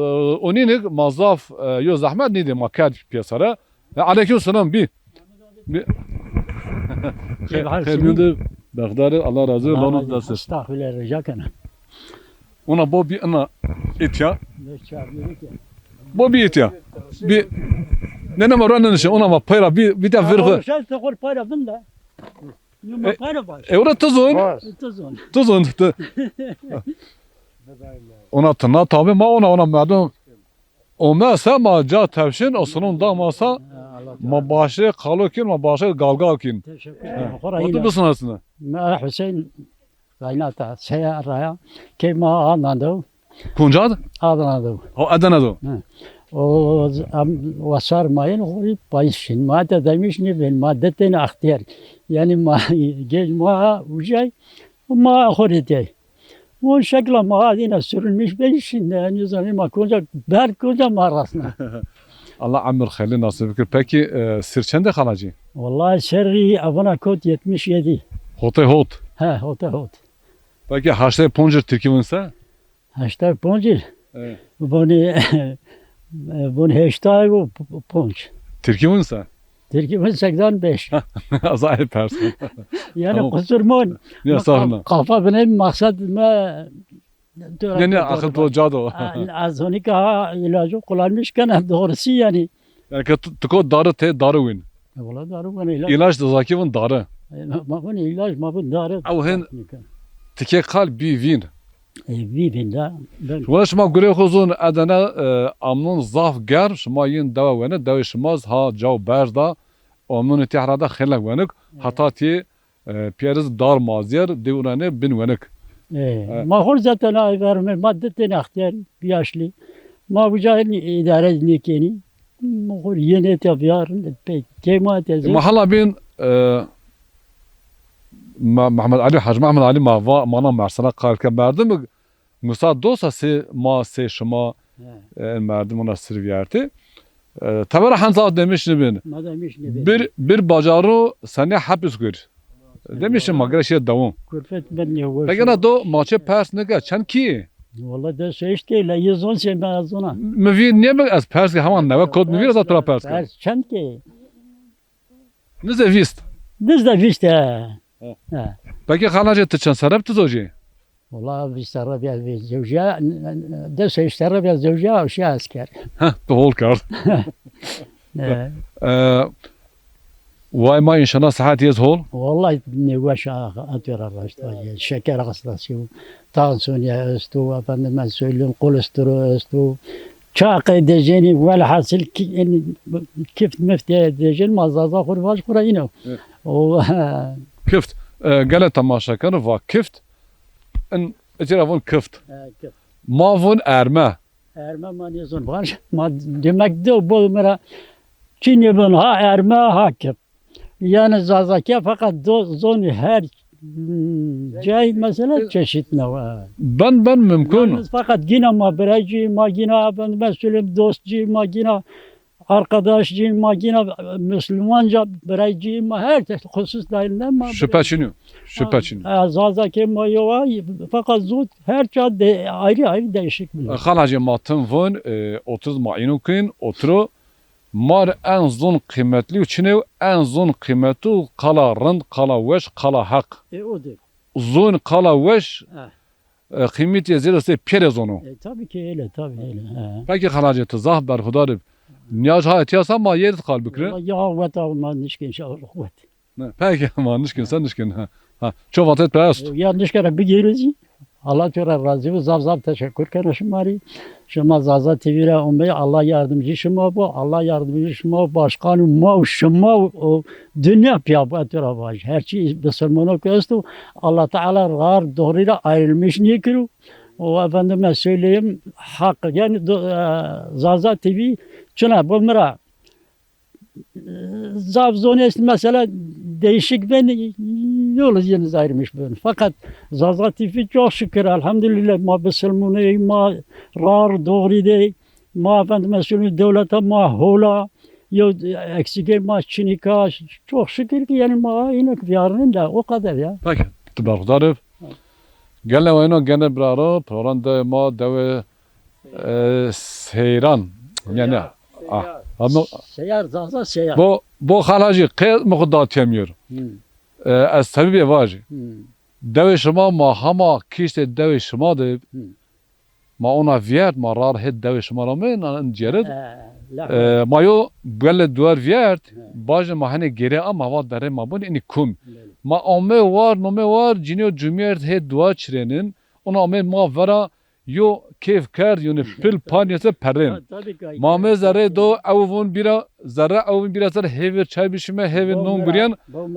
onînik ma zaf, e, yo zehmet nîdê ma kerd pîyesere. E, aleyküm selam, bî. Bî. Xeyr, xeyr, bî de bexdarî, Allah razı olsun. Estağfirullah, rica kena. Ona bo bî ina îtya. Bo bî îtya. Bî. Ne ne ma rane nişe, ona ma payra bî, bî de vir xo. Sen te xor payra bin de. E, ewro tu zon? Tu zon. Tu zon, tu. Ona tına tabi ma ona, ona merdum. O mesa ma ca tevşin, o sunun da masa, ma başe kalo kin, ma başe galgal kin. Teşekkür ederim. Otu bisunasını. Ma Hüseyin Kaynata, Seyar raya. Key ma Adana do. Kunca de? Adana do. O Adana do. Hı. O z-, am, wasar mayın hori payşin. Ma de demiş ne ben, ma de ten ahtiyar. Yani ma gel ma ucay, ma hori de. O şekla ma adına sürülmüş ben şimdi. Yani zaman ma kunca, ber kunca ma rasna. Allah emir xeylî nasip bikir. Peki, e, sir çende xalacî? Vallahi serrî avana kot yetmiş yedi. Hotê hot. He, hotê hot. Peki haştay ponc ir tirkî vun se? Haştay ponc ir? Evet. Boni, boni heştay û ponc. Tirkî vun se? Tirkî vun seksen beş. Az ay pers. Yani tamam. Qusur mon. Ya, estağfurullah. Kafa bine maksat me Ne, ne, akıl to ca do. A, az honika ha ilacı kullanmış kena, doğrusu yani. Yani ke tu, tu ko darı te, darı win. E, wala darî vûn îlaç. Îlaç zazakî vûn darî. E, ma, ma vûn îlaç, ma vûn darî. Ew hin tikê qal bî vîn. E, bî vîn da. Ben Wala şima gurê xo zûn edene, e, amnûn zaf germ, şima yin dewe wenik, dewê şima zi ha caw berz da, amnûnê tî herhalde xeylek wenik, heta tî, e, pîyeriz dar mazîyer, dê uranê bin wenik. E, E. ma xo zaten ay verme, ma di tenî extîyar, yaşlî. Ma uca îdare nêkenî. Ma xo yenê te vîyar, pey keyma te zê. Ma hala bîn, e, Ma-, Mehmed Alî, Hacî Mehmed Alî ma va, ma na mersena qal ke merdim, Musa dosa sê ma, sê şima, He. e, merdim ona sir vîyertê. E, tebera hend zaf demiş nibin. Ma demiş nibin. Bir, bir bacaru senê hepis gir. Demiş ma gere şîye dewon. Kulfet ben ne hoş. Peki na do maçe pers nike, çend kî? Wala de seşt kî, la yê zon sê ben zona. Mi vîr nêbik ez pers ke, heman newe kot mi vîr ez a tura pers ke. Pers çend kî? Nizde vîst. Nizde vîst, he. He. He. Peki xalacê, ti çend serre bi ti zewjî? Wala vîst serre bîya zewjîya, des heyşt serre bîya zewjîya, şîya esker. Heh, tu hol kerd. E. E, way ma înşallah sihet yê zi hol. Wallahî nêweş a, atî ra raşt vajî. Şeker hastası, tansiyonu esto, efendime söyleyeyim, kolesterol esto. Çaqê dejenî, welhasil ki-, yanî kift mift dejenî, ma zaza xo rê vaj xo ra îno. Evet. O Kift. E, gele temaşeker va kift. In, ecira vun kift. E, kift. Ma vun erme. Erme ma nêzon vaj. Ma demek de bol mi ra çi nêbon, ha erme ha kift. Yanî zazakî feqet do-, zonî her, hmm, cay mesela çeşitna wa. Ben, ben mümkün. Yalnız feqet gina ma biraycî, ma gina efendime söyleyeyim dostcî, ma gina arkadaşcî, ma gina Müslümanca biraycî, ma her husus dahilinde ma Şüphe çinî yo. Şüphe çinî yo. Ha, zazakî ma yo wa, feqet zot her ça de ayrı ayrı değişik bile. Xalacê, ma tim vun, e, otur ma îno kin, oturu. Ma rê en zon qîmetlî û çinê û en zon qîmetli û qala rind, qala weş, qala heq. E, o de. Zon qala weş, e, qîmetî zêde sey pêrê zono. E, tabii ki öyle, tabii öyle. He. Peki xalacê, ti zaf berxudar ib. Niyaj ha etiyasa ma yê ri qal bikiri. Wala ya weta ma nişkin şa wet. Ne, peki, ma nişkin, sen nişkin. Ha. Ha, ço vatet pe est. Ya nişkena bigêrî zî. Allah tu ra razî bo, zaf zaf teşekkür kena şima rê. Şima Zaza T V ra omey, Allah yardımcı şima bo, Allah yardımcı şima bo, başkanê ma û şima û, û dinya pîya bo, tu ra vaj. Her çî bisilmano ke esto, Allah Teala rar doğru ra ayrılmış nêkiro. O efendime söyleyeyim, hak, yani do-, e, Zaza T V çina bo mi ra Zaf zonê est mesela değişik ben yol yeni ayrılmış ben. Fakat Zaza T V çok şükür elhamdülillah ma bisilmûnê ma rar doğru de ma efendime söyleyeyim devlete ma hola yo eksikê ma çinika çok şükür ki yani ma inek viyarının da o kadar ya. Peki, tu berxudar ib. Gele wayno gene biraro program de ma dewe E, seyran. Yani, ah, ama Seyar, Zaza Seyar. Bo, bo xal hacî, qey mi xo datîyemîyor. Hmm. E, ez tebîbê vajî. Hmm. Dewê şima ma hama kîştê dewê şima de Hmm. ma ona vîyert, ma rar hê dewê şima ra mê, na in cêrid. E, la- E, ma yo gele duwer vîyert, He. bajê ma henê gêrê a ma va derê ma bun, inî kum. Belê. Ma ome war, nome war, cinîyo cumîyerd hê duwa çirênin. Ona ome ma vera yo keyf kerd, yonî pil panî se perên. Ha, tabii ki. Ma mê zerrê do, ew vûn bîra, zerre ew vûn bîra ser hêvî çay bişime, hêvî non guryen.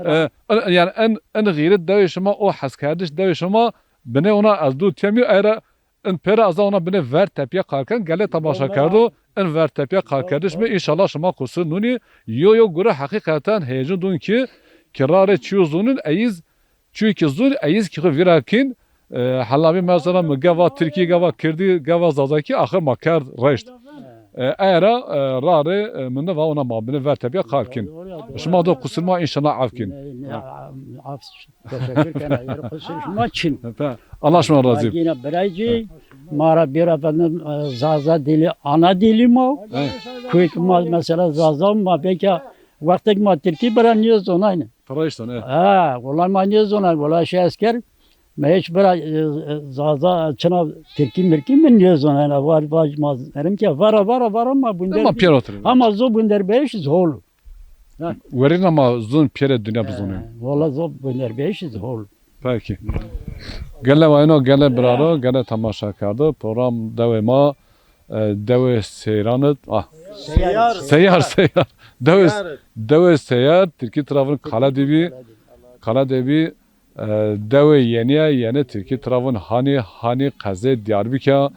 E, en, yani en, en xîret dewê şima, o heskerdiş dewê şima, binê ona ez dû tîyemî, era en pêra ez ona binê ver tepîya qal ken, gele temaşa kerdo, en ver tepîya qal kerdiş mi, înşallah şima qusur nûnî, yo yo gure heqîqeten heyecin dûn ki, ki rarê çiyo zûnin eyiz, Çunkî zûn eyiz kî xo vîra kîn, e, helabî mesela mi geva tirkî, geva kirdî, geva zazakî, axir ma kerd reşt. E, era, e, rarê, e, mi niva ona ma binê ver tepîya qal kîn. Şima do qusur ma înşallah af kîn. Ne, ne, af, teşekkür kena, yer qusur şima çin. Pe, Allah şima razî. Yine biraycî, ma ra bir efendim, e, Zaza dili, ana dili ma. He. Kuyk ma mesela Zaza ma belki wextek ma tirkî bira niye zonayne. Tira îşte, e. Ha, wela ma nêzona, wela şi esker. Me hiç bira, e, e, Zaza, çina tirkî mirkî mi nêzona, yani, var, var, ma, derim ki, vara, vara, vara, ma bunder. Ama piyano oturuyor. Ama zo bunder beş zol. Ha. Werîna ma zon pêrê dinya bizonî. He, wala zon buner beşiz hol. Peki. Gele wayno, gele biraro, gele temaşa kerdo. Program dewê ma, e, dewê Seyran id. Ah. Seyar. Seyar, Seyar. Dewê, Seyar. Dewê Seyar, Tirkî tira vun Kale Dibî. Kale Dibî. E, dewê Yenî ya, Yenî Tirkî tira vun Hanî, Hanî qezê Diyarbîk ya,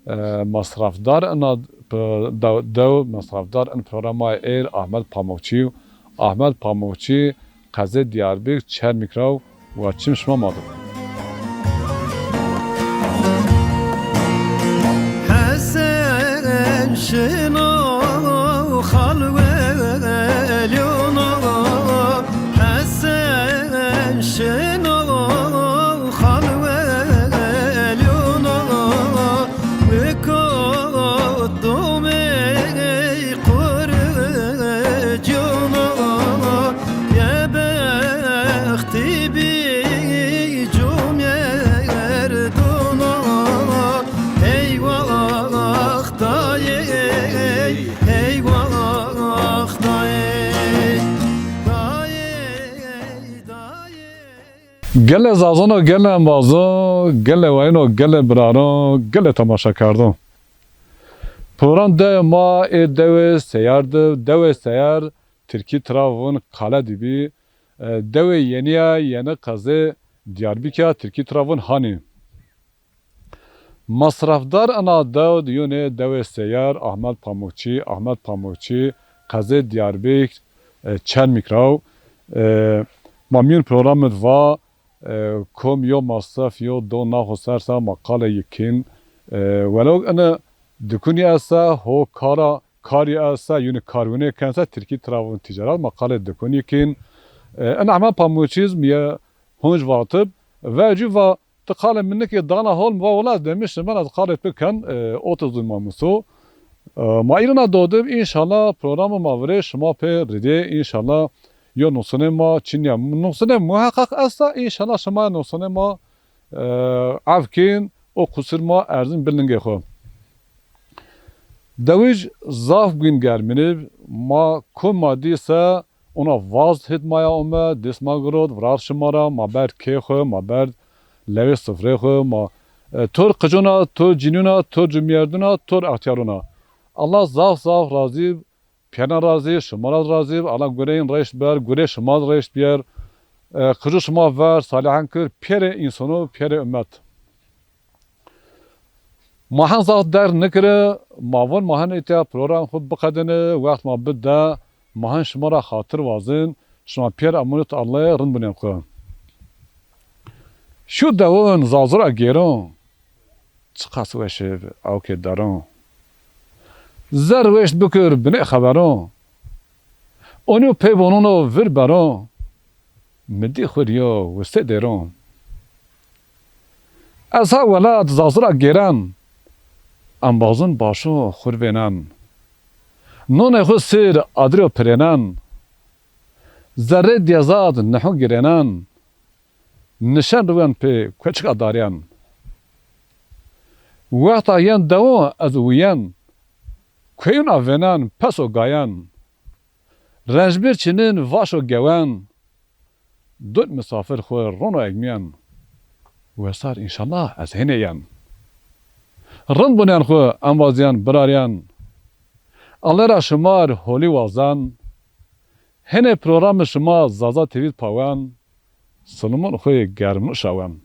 e, masrafdar ina p-, dew, dew masrafdar in programa êr Ahmet Pamukçî yo. Ahmet Pamukçî qezê Diyarbîk Çermîk ra wa çim şima ma do. Hesen şino xal welyono, Hesen şino xal welyono, wiko domey qurcyono, ye bextî bî comerdûno, hey wax dayê, hey wax dayê, dayê, dayê. Gele zazano, gele embazo, gele wayno, gele biraro, gele temaşa kerdo. Program dewê ma ê dewê Seyar di, dewê Seyar Tirkî tira vun Kale Dibî, e, dewê Yenî ya, Yenî qezê Diyarbîk ya, Tirkî tira vun Hanî. Masrafdar ina dew di yûnê dewê Seyar, Ahmet Pamukçî, Ahmet Pamukçî, qezê Diyarbîk, e, Çermîk ra. E, ma mîyûn programid va, e, kom yo masraf yo do naxo ser sa ma qalê yi kîn. E, welo ini dikunî esta, ho kara, karî esta, yûnî karwinê kensa, Tirkî tira vun ticaret, ma qalê dikunî kîn. E, in Ahmet Pamukçî iz mi ye honc vatib, ve cû va, ti qalê mi nikê dana hol, mi va wela ez demiş şimen ez qalê tu ken, e, o tu zûn ma muso. E, ma îrina dodib, înşallah programê ma virê şima pê ridê, înşallah yo nuqsanê ma çin ya. Nuqsanê muheqeq esta, înşallah şima nuqsanê ma, e, ef kên, o qusur ma erzin bil ningê xwu. Dewij zaf gwîn germînib, ma kom ma dî se, ona vazd hit ma ya ome, dest ma girot, virar şima ra, ma berd kê xwu, ma berd lewê sifrê xwu, ma, e, tor qicuna, tor cînuna, tor cumyerduna, tor extiyaruna. Allah zaf zaf razî, piyena razî, şima ra razî, Allah gureyîn reşt ber, gurê şima reşt biyer. E, qicu şima ver, salihan kir, piyerê însonu, piyerê ummet. Ma hen zaf derg nikiri, ma vun ma hen îtya program xwu biqedini, wext ma bide, ma hen şima ra xatir wazin, şima pêr emonît Allahî, rind bunên xwu. Şu dewon Zaza ra gêron, çiqas weş ib ewkê deron. Zer weşt bikir binê xeberon, onî pey vonono vir beron. Mi dî xwu rîyo wistê dêron. Ez ha welat Zaza ra gêren, embazun başo xwu ri vênen. Nonê xwu sir adirî yo pirênen, zerrê diyezad nihu girênen, nişen riwen pê kueçika darîyen. Wexta yen dewo ez uyen, kueyuna vênen peso gayen. Rencbir çinin vaşo gewen, dut misafir xwu rono egmîyen. Wesar înşallah ez hênê yen. Rind bunên xwu embazîyen birarîyen. Alle ra şima ri holî wazen. Hênê programê şima Zaza T V pawen. Silmon xwu germnû şawen.